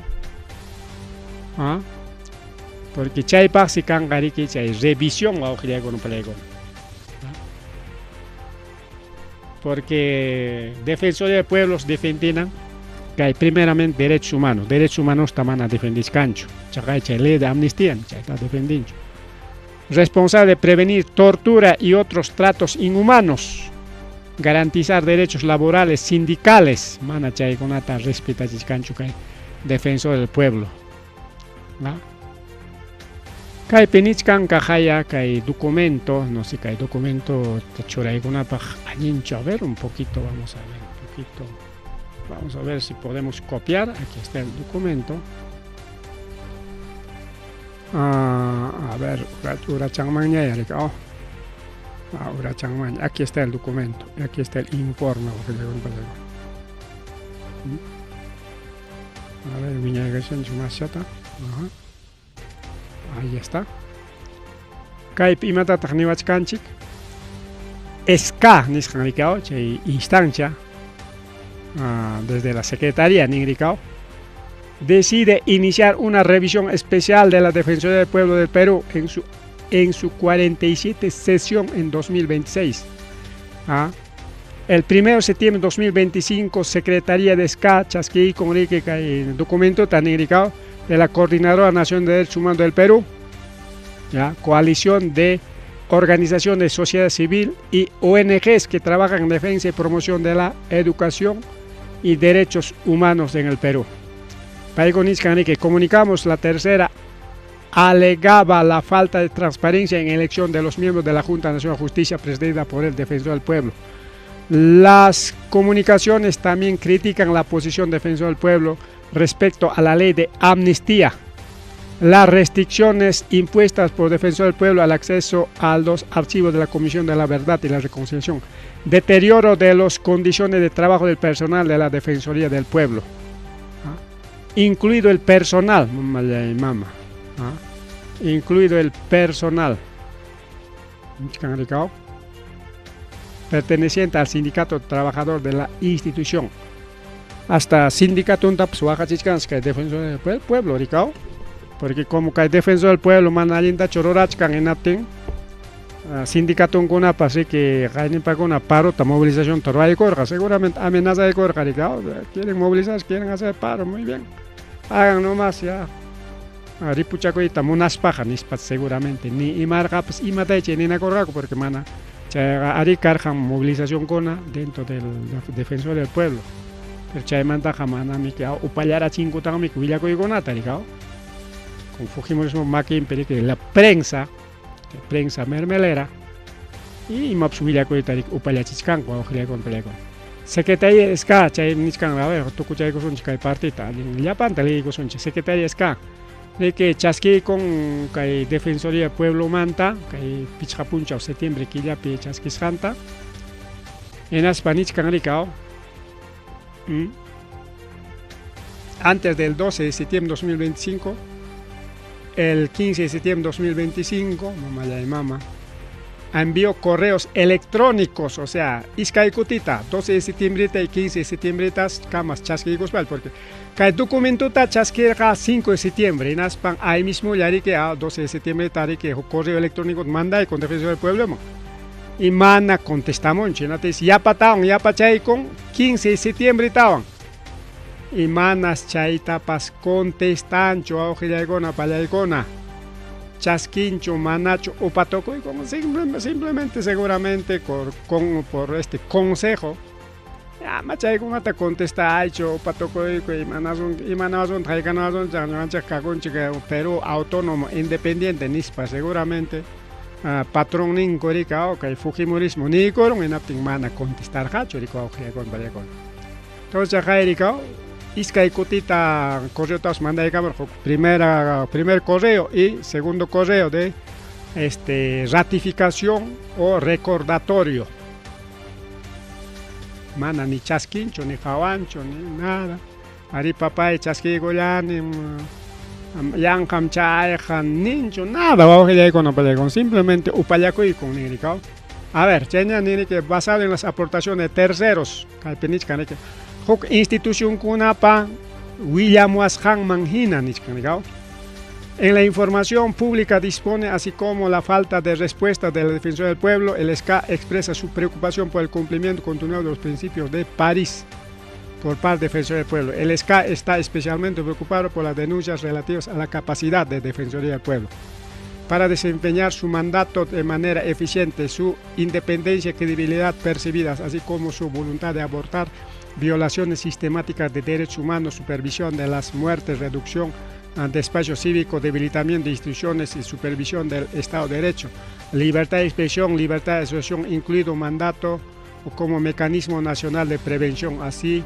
¿Ah? Porque chaypaqsi kanqa riki chay revisión wawqillaykuna pallaykuna. Porque Defensoría de Pueblos defendinan kay primeramente derechos humanos, derechos humanos mana defendichkanchu, chaqay chay ley de amnistía chayta defendinchu. Responsable de prevenir tortura y otros tratos inhumanos, garantizar derechos laborales, sindicales, mana chaykunata respetachichkanchu kay Defensor del Pueblo. ¿No? Kaypi nichkan kaqaya kay documento, no sé, kay documento churaykunapaq allinchu, a ver un poquito, vamos a ver un poquito. Vamos a ver si podemos copiar. Aquí está el documento. A ver, urachanmanña rikaw. Urachanmanña. Aquí está el documento. Aquí está el informe. A ver, wiñaygashanchu mashata. Ahí está. Kaypi imatataq niwachkanchik? SK nisqan rikaw, chay instancia desde la Secretaría nin rikaw, decide iniciar una revisión especial de la Defensoría del Pueblo del Perú en su 47 sesión en 2026. El 1 de septiembre de 2025, Secretaría de SK, chaskiykun riki kay documento nin rikaw de la Coordinadora Nacional de Derechos Humanos del Perú, ¿ya? Coalición de organizaciones de sociedad civil y ONGs que trabajan en defensa y promoción de la educación y derechos humanos en el Perú. Que comunicamos la tercera alegaba la falta de transparencia en elección de los miembros de la Junta Nacional de Justicia presidida por el Defensor del Pueblo. Las comunicaciones también critican la posición Defensor del Pueblo respecto a la ley de amnistía, las restricciones impuestas por Defensor del Pueblo al acceso a los archivos de la Comisión de la Verdad y la Reconciliación, deterioro de las condiciones de trabajo del personal de la Defensoría del Pueblo. Incluido el personal, mamallay mama. ¿Ah? Incluido el personal. Perteneciente al sindicato trabajador de la institución. Hasta sindicatuntapas waqachichkanchik kay defensor del pueblo, rikaw. Porque como kay defensor del pueblo mana allintachu rurachkan hinaptin sindicatunkunapas riki qayninpakuna parota movilizacionta ruraykurqa, seguramente amenazaykurqa rikaw, quieren movilizarse, quieren hacer paro, muy bien, hagan nomás ya. Ripuchakuyta munaspaqa nispa seguramente ni imarqapas imataychay ninakurqaku porque mana chayqa arí karqan movilizacionkuna dentro del defensor del pueblo, pero chaymantaqa manami upallarachinkutaqmi willakuykunata rikaw. Con fujimorismo makinpi riki la prensa, prensa mermelera, y imapas willakuyta riki upallachichkanku wawqillaykuna pallaykuna. Secretaría SK, chay nichkan, a ver, tukuchaykusunchik kay partita, allin llapanta liykusunchik. Secretaría SK, de que chaskiykun kay Defensoría Pueblomanta, kay pichqa punchaw septiembre killapi chaskisqanta, hinaspa nichkan rikaw, antes del 12 de septiembre de 2025, el 15 de septiembre de 2025, mamallay mama, envió correos electrónicos, o sea, iskay kutita, 12 de septiembre y 15 de septiembre, kamas chaskiykuspal, porque kay documentota chaskirqa 5 de septiembre, hinaspan ahí mismo yariki a 12 de septiembre tariki correo electrónico manday con Defensor del Pueblo, y mana contestamonchi, hinaptin yapatawan, yapachaykun 15 de septiembre tawan, y manas chaytapas contestanchu wawqillaykuna pallaykuna, chaskinchu manachu upatukuykun, simplemente seguramente por este consejo, ama chaykunata contestaychu upatukuyku imanawasunta haykanawasunchik ñuqanchik kakunchik Perú autónomo independiente nispa seguramente patronninku rika kay fujimorismo niykurun hinaptin mana contestarqachu rika wawqillaykuna pallaykuna. Entonces chaqay iskay kutita correotapas mandaykamurqa, primer correo y segundo correo de ratificación o recordatorio. Mana ni chaskinchu, ni hawanchu, ni nada. Ari papay chaskiykullani, yanqam chayqa ninchu, nada wawqillaykuna pallaykuna, simplemente upallakuykun nin rikaw. A ver, chayña nini que basado en las aportaciones de terceros, kaypi nichkan riki, huk institucionkunapa willamuwasqanman hina nichkan rikaw. En la información pública dispone, así como la falta de respuesta de la Defensoría del Pueblo, el SK expresa su preocupación por el cumplimiento continuado de los principios de París por parte de Defensoría del Pueblo. El SK está especialmente preocupado por las denuncias relativas a la capacidad de Defensoría del Pueblo para desempeñar su mandato de manera eficiente, su independencia y credibilidad percibidas, así como su voluntad de abortar violaciones sistemáticas de derechos humanos, supervisión de las muertes, reducción de espacio cívico, debilitamiento de instituciones y supervisión del Estado de Derecho, libertad de expresión, libertad de asociación, incluido mandato como mecanismo nacional de prevención. Así,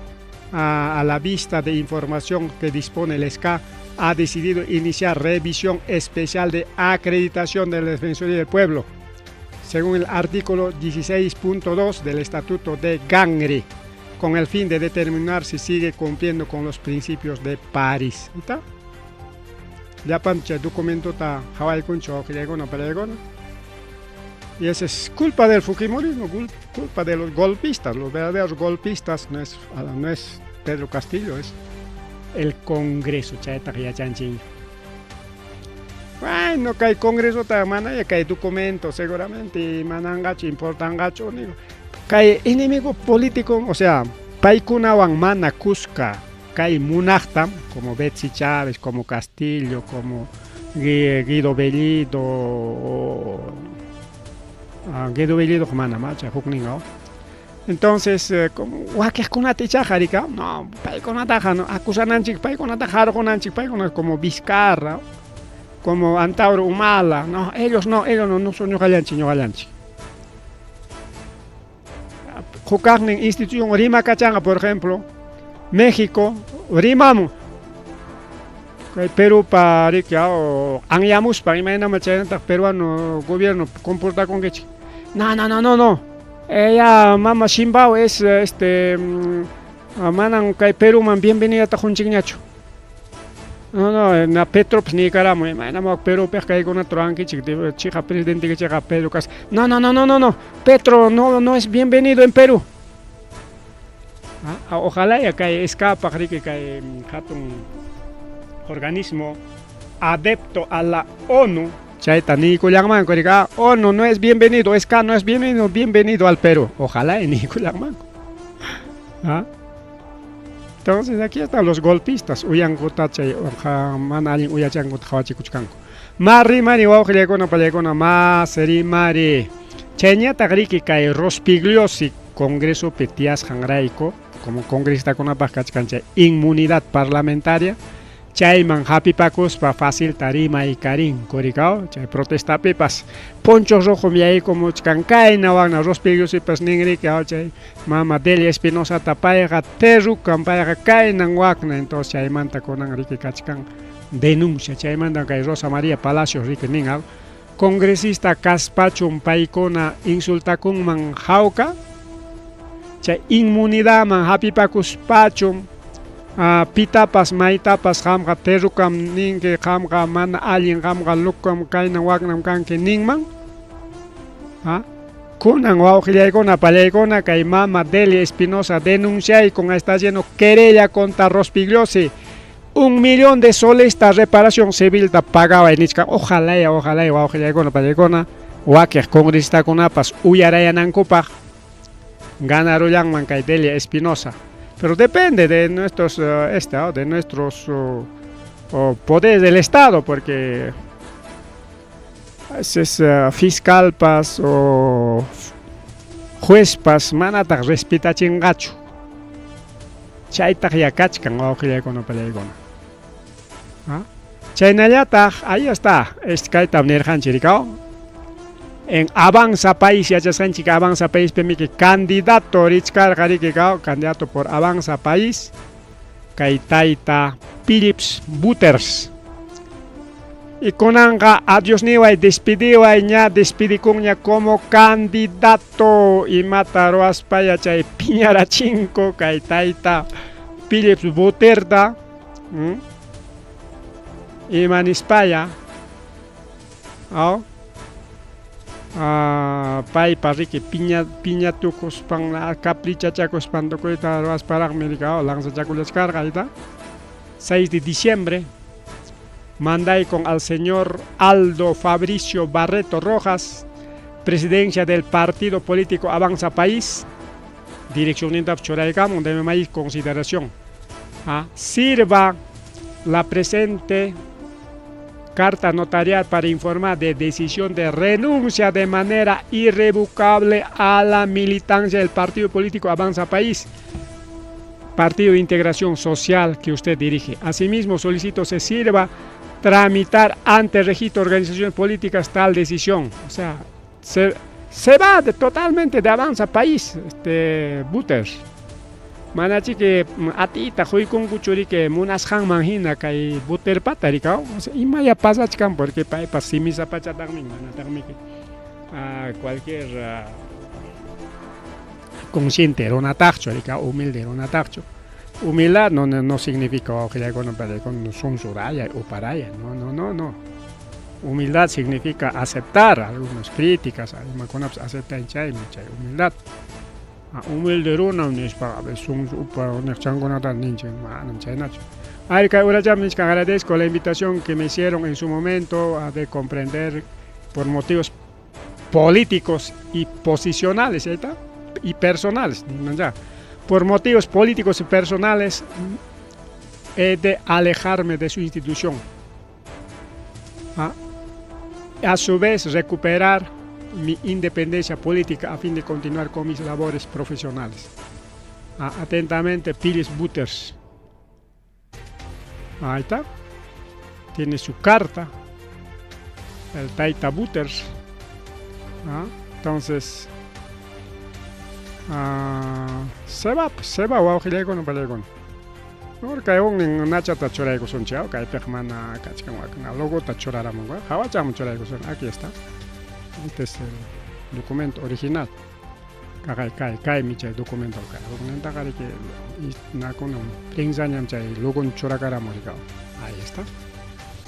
a la vista de información que dispone el SK, ha decidido iniciar revisión especial de acreditación de la Defensoría del Pueblo, según el artículo 16.2 del Estatuto de Gangri, con el fin de determinar si sigue cumpliendo con los principios de París. ¿Está? Llapan chay documentota hawaykunchu wawqillaykuna pallaykuna. Y esa es culpa del fujimorismo, culpa de los golpistas, los verdaderos golpistas no es Pedro Castillo, es el Congreso, chaytaqa yachanchik. Bueno, kay Congresota mana kay documento seguramente mananqachu, importanqachu, nigo. Kay enemigo político, o sea, paykunawan mana kuska kay munaqtam, como Betsy Chávez, como Castillo, como Guido Bellido, Guido Bellido mana macha huknin, ¿no? Entonces, como wakiqkunata ichaqa rika, no, paykunataqa no, acusananchik, paykunata harqunanchik, paykuna como Vizcarra, como Antauro Humala, no, ellos no, ellos no, no son ñuqallanchik, ñuqallanchik. Hukaqnin institución rimakachanqa, por ejemplo, México, rimamun. Kay Perúpa riki anyamuspa imaynama chaynataq peruano gobierno comportakunkichik. No, no, no, no, no. Ella, mama Sheinbaum es, manan kay Perúman bienvenida qunchikñachu. No, no, na Petropas niykaramun, imaynam wak Perupiq kaykunata ruwankichik, chiqa presidenteykichikqa Pedro Castillo. No, no, no, no, no, no, Petro no, no es bienvenido en Perú. Ah, ojalá ya kay escapaq riki kay hatun organismo adepto a la ONU chayta niykullanmanku riki, ah, ONU no es bienvenido, SK no es bienvenido, bienvenido al Perú. Ojalá niykullanmanku. ¿Ah? Entonces aquí están los golpistas, uyankuta chay mana allin uyachankuta qhawachikuchkanku. Ma rimani wawqillaykuna pallaykuna, mas rimari. Chayñataq riki kay Rospigliosi congresopi tiyasqanrayku, como congresistakunapaq kachkan chay inmunidad parlamentaria, chayman hapipakuspa facilta rimaykarinku rikaw, chay protestapipas poncho rojo yaykumuchkan kayna wakna Rospigliosipas nin riki chay mama Delia Espinosata payqa terrukan, payqa kaynan wakna, entonces chaymanta kunan riki kachkan denuncia, chaymanta kay Rosa María Palacios riki nin congresista kaspachun paykuna insultakunman hawka, chay inmunidadman hapipakuspachun pitapas maytapas qamqa terrukam ninki, qamqa mana allin, qamqa lukam kaynan waknam kanki ninman. Kunan wawqillaykuna pallaykuna kay mama Delia Espinosa denunciaykun, está haciendo querella contra Rospigliosi. 1 millón de soles esta reparación civil ta pagaba nichkan. Ojalá ya, ojalá ya, wawqillaykuna pallaykuna wakiq congresistakunapas uyarayanankupaq ganarullanman kay Delia Espinosa. Pero depende de nuestros, de nuestros poderes del Estado, porque es fiscalpas o juezpas manataq respetachinqachu. Chaytaq ya kachkan wawqillaykuna pallaykuna. Chaynallataq, ahí está, kaytam nirqanchik rikaw. En Avanza País, yachasqanchik Avanza País miki candidato richkarqa riki kaw, candidato por Avanza País, kay tayta Phillips Butters. Y kunanqa adiós niway, despidiway ña, despidikunña como candidato imata ruwaspaya chay piñarachinku kay tayta Phillips Butterta, ima nispaya, aw, paypa riki piña piña tukuspan caprichachakuspan tukuyta ruwasparaqmi riki lanzachakullachkarqa ayta. 6 de diciembre mandaykun al señor Aldo Fabricio Barreto Rojas, presidencia del partido político Avanza País, dirección churaykamun de maíz consideración. Sirva la presente carta notarial para informar de decisión de renuncia de manera irrevocable a la militancia del partido político Avanza País, Partido de Integración Social que usted dirige. Asimismo, solicito se sirva tramitar ante el registro de organizaciones políticas tal decisión. O sea, se va totalmente de Avanza País, Butters. Manachiki atiyta quykunkuchu riki munasqanman hina kay Butterpata rikaw, o sea, imaya pasachkan porque paypas simisapachataqmi, manataqmi cualquier consciente runataqchu rikaw, humilde runataqchu. Humildad no, no, no significa wawqillaykuna pallaykuna sunsuraya, uparaya, no, no, no, no. Humildad significa aceptar algunas críticas, imakunapas aceptan chaymi chay humildad. Humilde runam nispa a veces sunsu upa niqchankunata ninchik, manam chaynachu. Ay, kay uracham nichkan, agradezco la invitación que me hicieron en su momento de comprender por motivos políticos y posicionales, ahí está, y personales, no, ya. Por motivos políticos y personales he de alejarme de su institución. A su vez recuperar mi independencia política a fin de continuar con mis labores profesionales. Atentamente, Phillips Butters. Ahí está. Tiene su carta, el Taita Butters. Entonces, se va, pues, se va, wawqillaykuna pallaykuna. Kay huknin nachata churaykusunchik, kaypiqa mana kachkan wakna logota churaramun, hawachaman churaykusun. Aquí está. Este es el documento original. Kaqay kay kaymi chay documento kay huknintaqa riki nakunam prensañam chay logon churakaramun rikaw. Ahí está.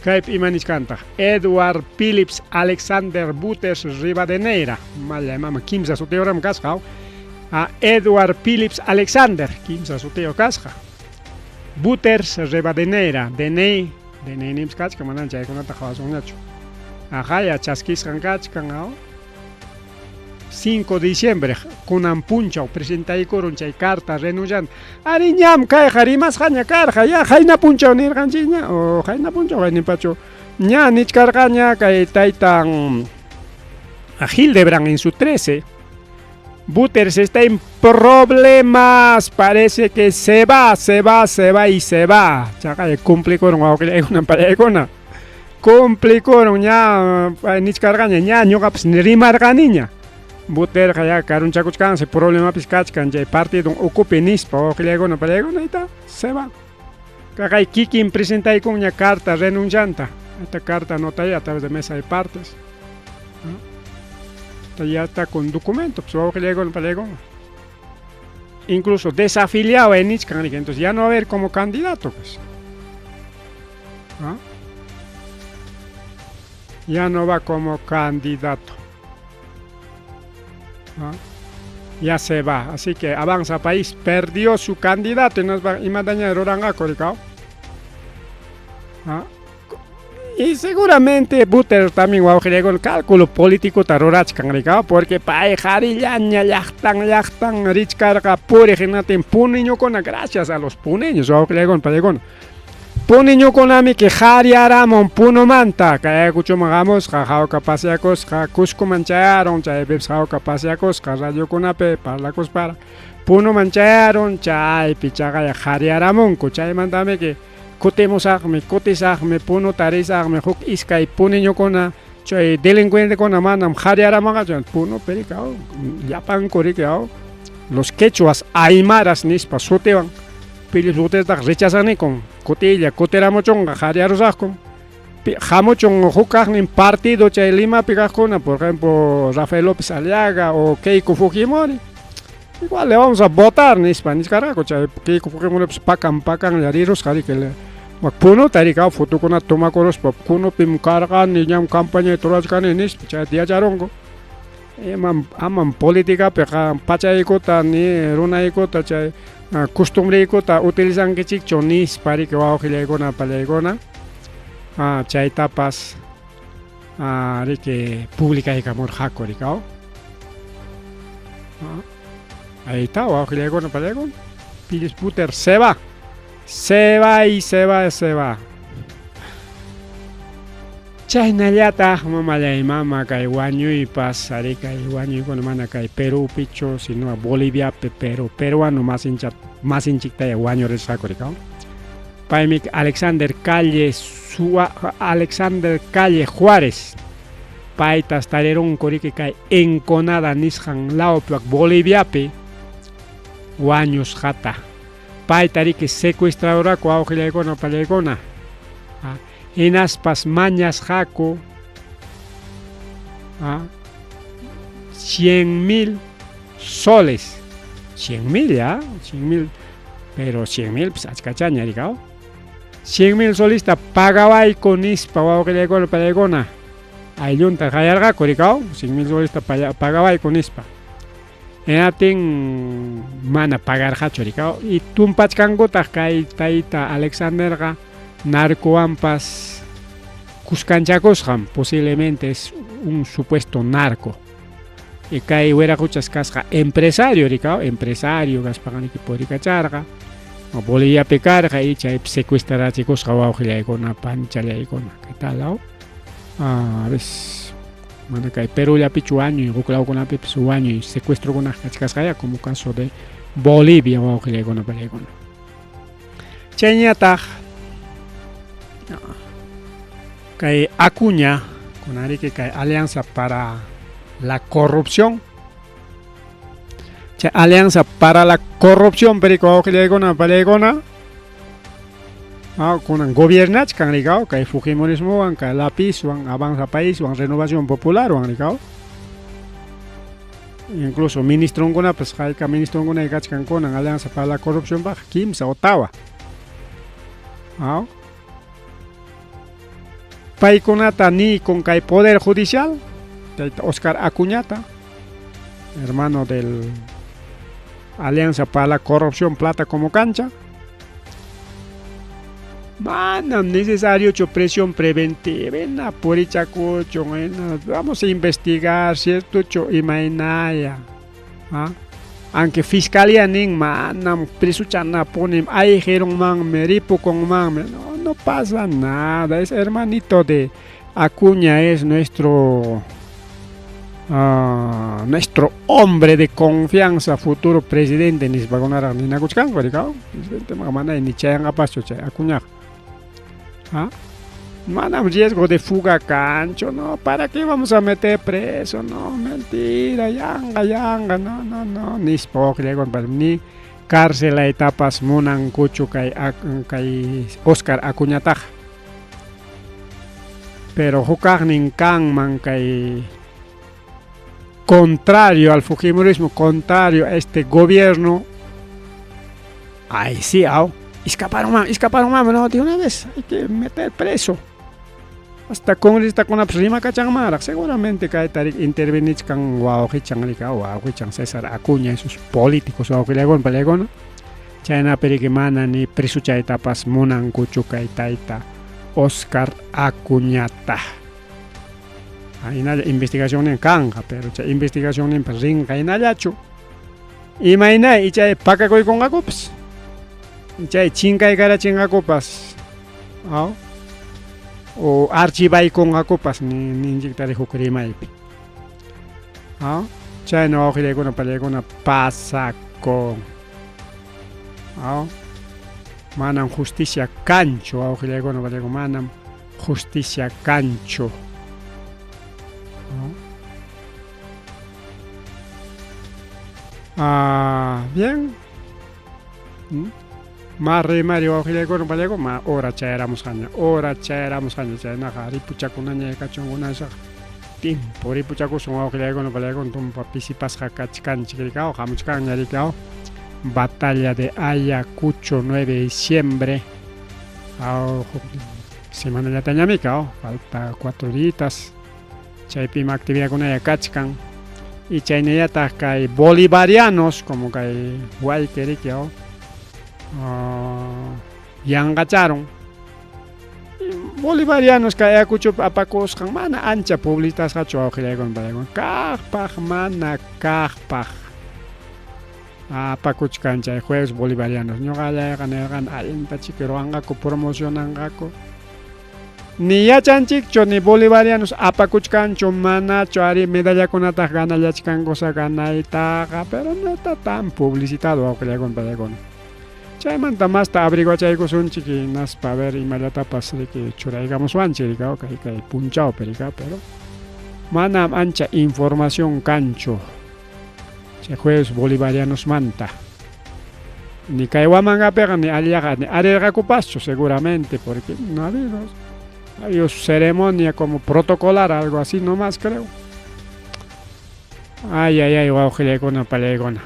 Kaypi ima nichkantaq Edward Phillips Alexander Butes Rivadeneira malla mama kimsa sutiyuqram kasqa a Edward Phillips Alexander kimsa sutiyuq kasqa Butters Rivadeneira DNI DNI kachkan manan chaykunata qhawasunñachu aqaya chaskisqan kachkan aw 5 de diciembre kunan punchaw presentaykurun chay carta renunciante ari ñam kayqa rimasqaña karqa ya qayna punchaw nirqanchikña o qayna punchaw qayninpachu ña nichkarqaña kay taytan Hildebrand en su 13 Butters está en problemas parece que se va se va se va y se va chaqay cumplikurun wawqillaykuna pallaykuna cumplikurun ña nichkarqaña ña ñuqapas rimarqaniña Butterqa ya karunchakuchkansi problemapis kachkan chay partidon ukupi nispa wawqillaykuna pallaykuna ayta se va kaqay kikin presentaykunña carta renuncianta esta carta notaya a través de mesa de partes ¿no? Ya está con documento pues wawqillaykuna pallaykuna incluso desafiliado en nichkan entonces ya no va a haber como candidato pues ¿no? Ya no va como candidato. ¿No? Ya se va. Así que Avanza País perdió su candidato y nos va y ruranqaku rikaw. ¿No? Y seguramente Butter también wawqillaykuna cálculo político rurachkan rikaw porque pay qharillaña llaqtan llaqtan richkarqa puriq hinatin puneñokuna gracias a los puneños wawqillaykuna pallaykuna puneñokunami que qhariyaramun Punomanta kay Ayacuchoman hamusqa hawka paseakusqa Cuscoman chayaron chaypipas hawka paseakusqa radiokunapi parlakuspara Punoman chayaron chaypi chaqaya qhariyaramunku chaymantami kutimusaqmi kutisaqmi Punota risaqmi huk iskay puneñokuna chay delincuentekuna manam qhariyaramunqachu Punopi rikaw llapanku rikaw los quechuas aymaras nispa sutiwan Phillips Buttertaqa rechazaniku kutilla kutiramuchunqa qhariyarusaqku hamuchun huk kaqnin partido chay Limapi kaqkuna por ejemplo Rafael López Aliaga o Keiko Fujimori igual le vamos a votar nispa nichkarqaku chay Keiko Fujimori pakan pakanlla rirusqa riki Punota rikaw fotokunata tomakuruspa Punopim karqani ñam campañata rurachkani nispa chayta yacharunku imam amam politicapiqa pachaykuta ni runaykuta chay costumbreykuta utilizankichikchu nispa riki wawqillaykuna pallaykuna chaytapas riki publicaykamurqaku rikaw ahí está wawqillaykuna pallaykuna Phillips Butter se va se va y se va se va chaynallataq mamallay mama kay wañuypas ari kay wañuykuna mana kay Perúpichu sino Boliviapi pero peruano masinchiktaya wañurisqaku rikaw paymi Alexander Calle Alexander Calle Juárez paytas tarirunku riki kay Enconada nisqan lawpi Boliviapi wañusqata payta riki secuestraduraku wawqillaykuna pallaykuna hinaspas mañasqaku 100,000 soles 100,000 ya 100,000 pero 100,000 pues achkachaña rikaw 100,000 solista pagawayku nispa wawqillaykuna pallaykuna ayllunta qayarqaku rikaw 100,000 solista pagawayku nispa hinaptin mana pagarqachu rikaw y tumpachkankutaq kay tayta Alexanderqa narcowanpas kuskanchakusqan posiblemente es un supuesto narco y kay wiraquchas kasqa empresario rikaw empresario kaspaqa riki purikacharqa Boliviapi karqa y chaypi secuestrarachikusqa wawqillaykuna panichallaykuna ¿qué tal aw? A veces mana kay Perú llapichu wañuy huk lawkunapipis wañuy secuestrokuna kachkasqaya como caso de Bolivia wawqillaykuna pallaykuna chayñataq kay Acuña kunariki kay Alianza para la Corrupción chay Alianza para la Corrupción perico wawqillaykuna pallaykuna kunan gobiernachkan rikaw kay Fujimorismowan kay Lapizwan Avanza Paiswan Renovación Popularwan rikaw Incluso ministronkunapas hayka ministronkuna kachkan kunan Alianza para la Corrupción paq kimsa o tawa. Aw. Paykunata ni con kay Poder Judicial, tayta Oscar Acuñata, hermano del Alianza para la Corrupción Plata como Cancha. Manam necesario presión preventiva, purichakuchun, vamos a investigar, cierto, imaynaya. ¿Ah? Aunque fiscalía nin manam presuchanapunim, ayqirunmanmi, ripukunmanmi, no, no pasa nada, es hermanito de Acuña, es nuestro hombre de confianza, futuro presidente nispakunaraq ninakuchkanku, presidente mana ni chayanqapaschu chay Acuñaqa. ¿Ah? Manam riesgo de fuga kanchu, no, ¿para qué vamos a meter preso? No, mentira, yanqa, yanqa, no, no, no, nispa ni cárcelaytapas munankuchu kay kay Oscar Acuñataqa. Pero hukaqnin kanman kay contrario al fujimorismo, contrario a este gobierno, ay sí, aw, escaparon, escaparon, no, de una vez hay que meter preso. Hasta congresista rimakachanmanraq, seguramente kayta intervenichkan wawqichan rika, wawqichan César Acuña, esos políticos wawqillakuna payllakuna. Chaynapi riki mana ni presuchaytapas munankuchu kay tayta Oscar Acuñata. Hinalla investigacionnin kanqa, pero chay investigacionninpas rinqa hinallachu. Imaynay ichay pakakuykunqakupas. Chay chinkaykarachinqakupas. Aw. O archivaykunqakupas ninchiktari huk rimaypi. Aw. Chayna wawqillaykuna pallaykuna pasakun. Aw. Manam justicia kanchu wawqillaykuna pallaykuna, manam justicia kanchu. Ah, bien. Ma rimari wawqillaykuna pallaykuna, ma hora chayaramusqaña, hora chayaramusqaña, chaynaqa ripuchakunaña kachunkunasaqa. Timpo ripuchakusun wawqillaykuna pallaykuna, tumpa pisipasqa kachkanchik rikaw, hamuchkanña rikaw. Batalla de Ayacucho, 9 de diciembre. Aw, semanallatañami kaw, falta 4 días. Chaypim actividadkunalla kachkan. Y chaynallataq kay bolivarianos, como kay wayki riki, aw, yanqacharun. Bolivarianos kay Ayacuchopi apakusqan mana ancha publicitasqachu wawqillaykuna pallaykuna, kaqpaq mana kaqpaq apakuchkan chay Juegos Bolivarianos. Ñuqallayqa nirqani allinta chiki ruwanqaku, promocionanqaku. Ni yachanchikchu ni bolivarianos apakuchkanchu manachu, ari medallakunataq ganallachkankusa ganaytaqa, pero no está tan publicitado wawqillaykuna pallaykuna. Chaymanta masta averiguachaykusunchik hinaspa a ver imallatapas riki churaykamuswanchik rikaw kay kay punchawpi rikaw, pero manam ancha información kanchu chay Juegos Bolivarianosmanta. Ni kay Huamangapiqa ni allillaqa ni arirqakupaschu seguramente, porque no ha habido, ha habido ceremonia como protocolar, algo así nomás creo. Ay, ay, ay, wawqillaykuna pallaykuna.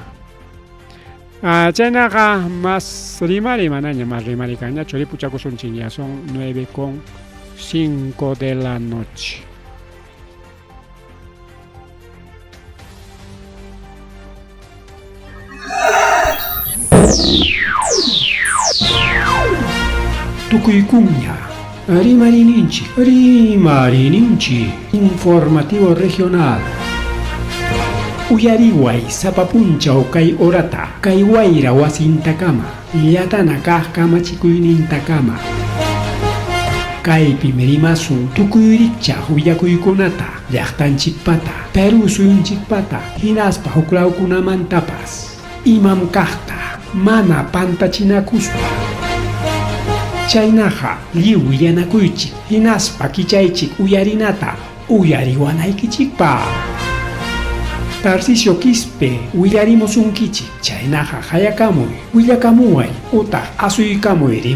Ah, chaynaqa mas rimari manaña mas rimari kanñachu, ripuchakusunchik ya son 9:05 de la noche. Tukuykuña rimarininchik, rimarininchik, informativo regional. Uyariway sapa punchaw kay horata, kay wayra wasintakama, llatana kaq kamachikuynintakama. Kaypim rimasun tukuy rikchaq willakuykunata, llaqtanchikpata, Perú suyunchikpata, hinaspa huklawkunamantapas. Imam kaqta, mana pantachinakuspa. Chaynaqa lliw willanakuychik, hinaspa kichaychik uyarinata, uyariwanaykichikpaq. Tarcisio Quispe willarimusunkichik, chaynaqa hayakamuy, willakamuway, utaq asuykamuy.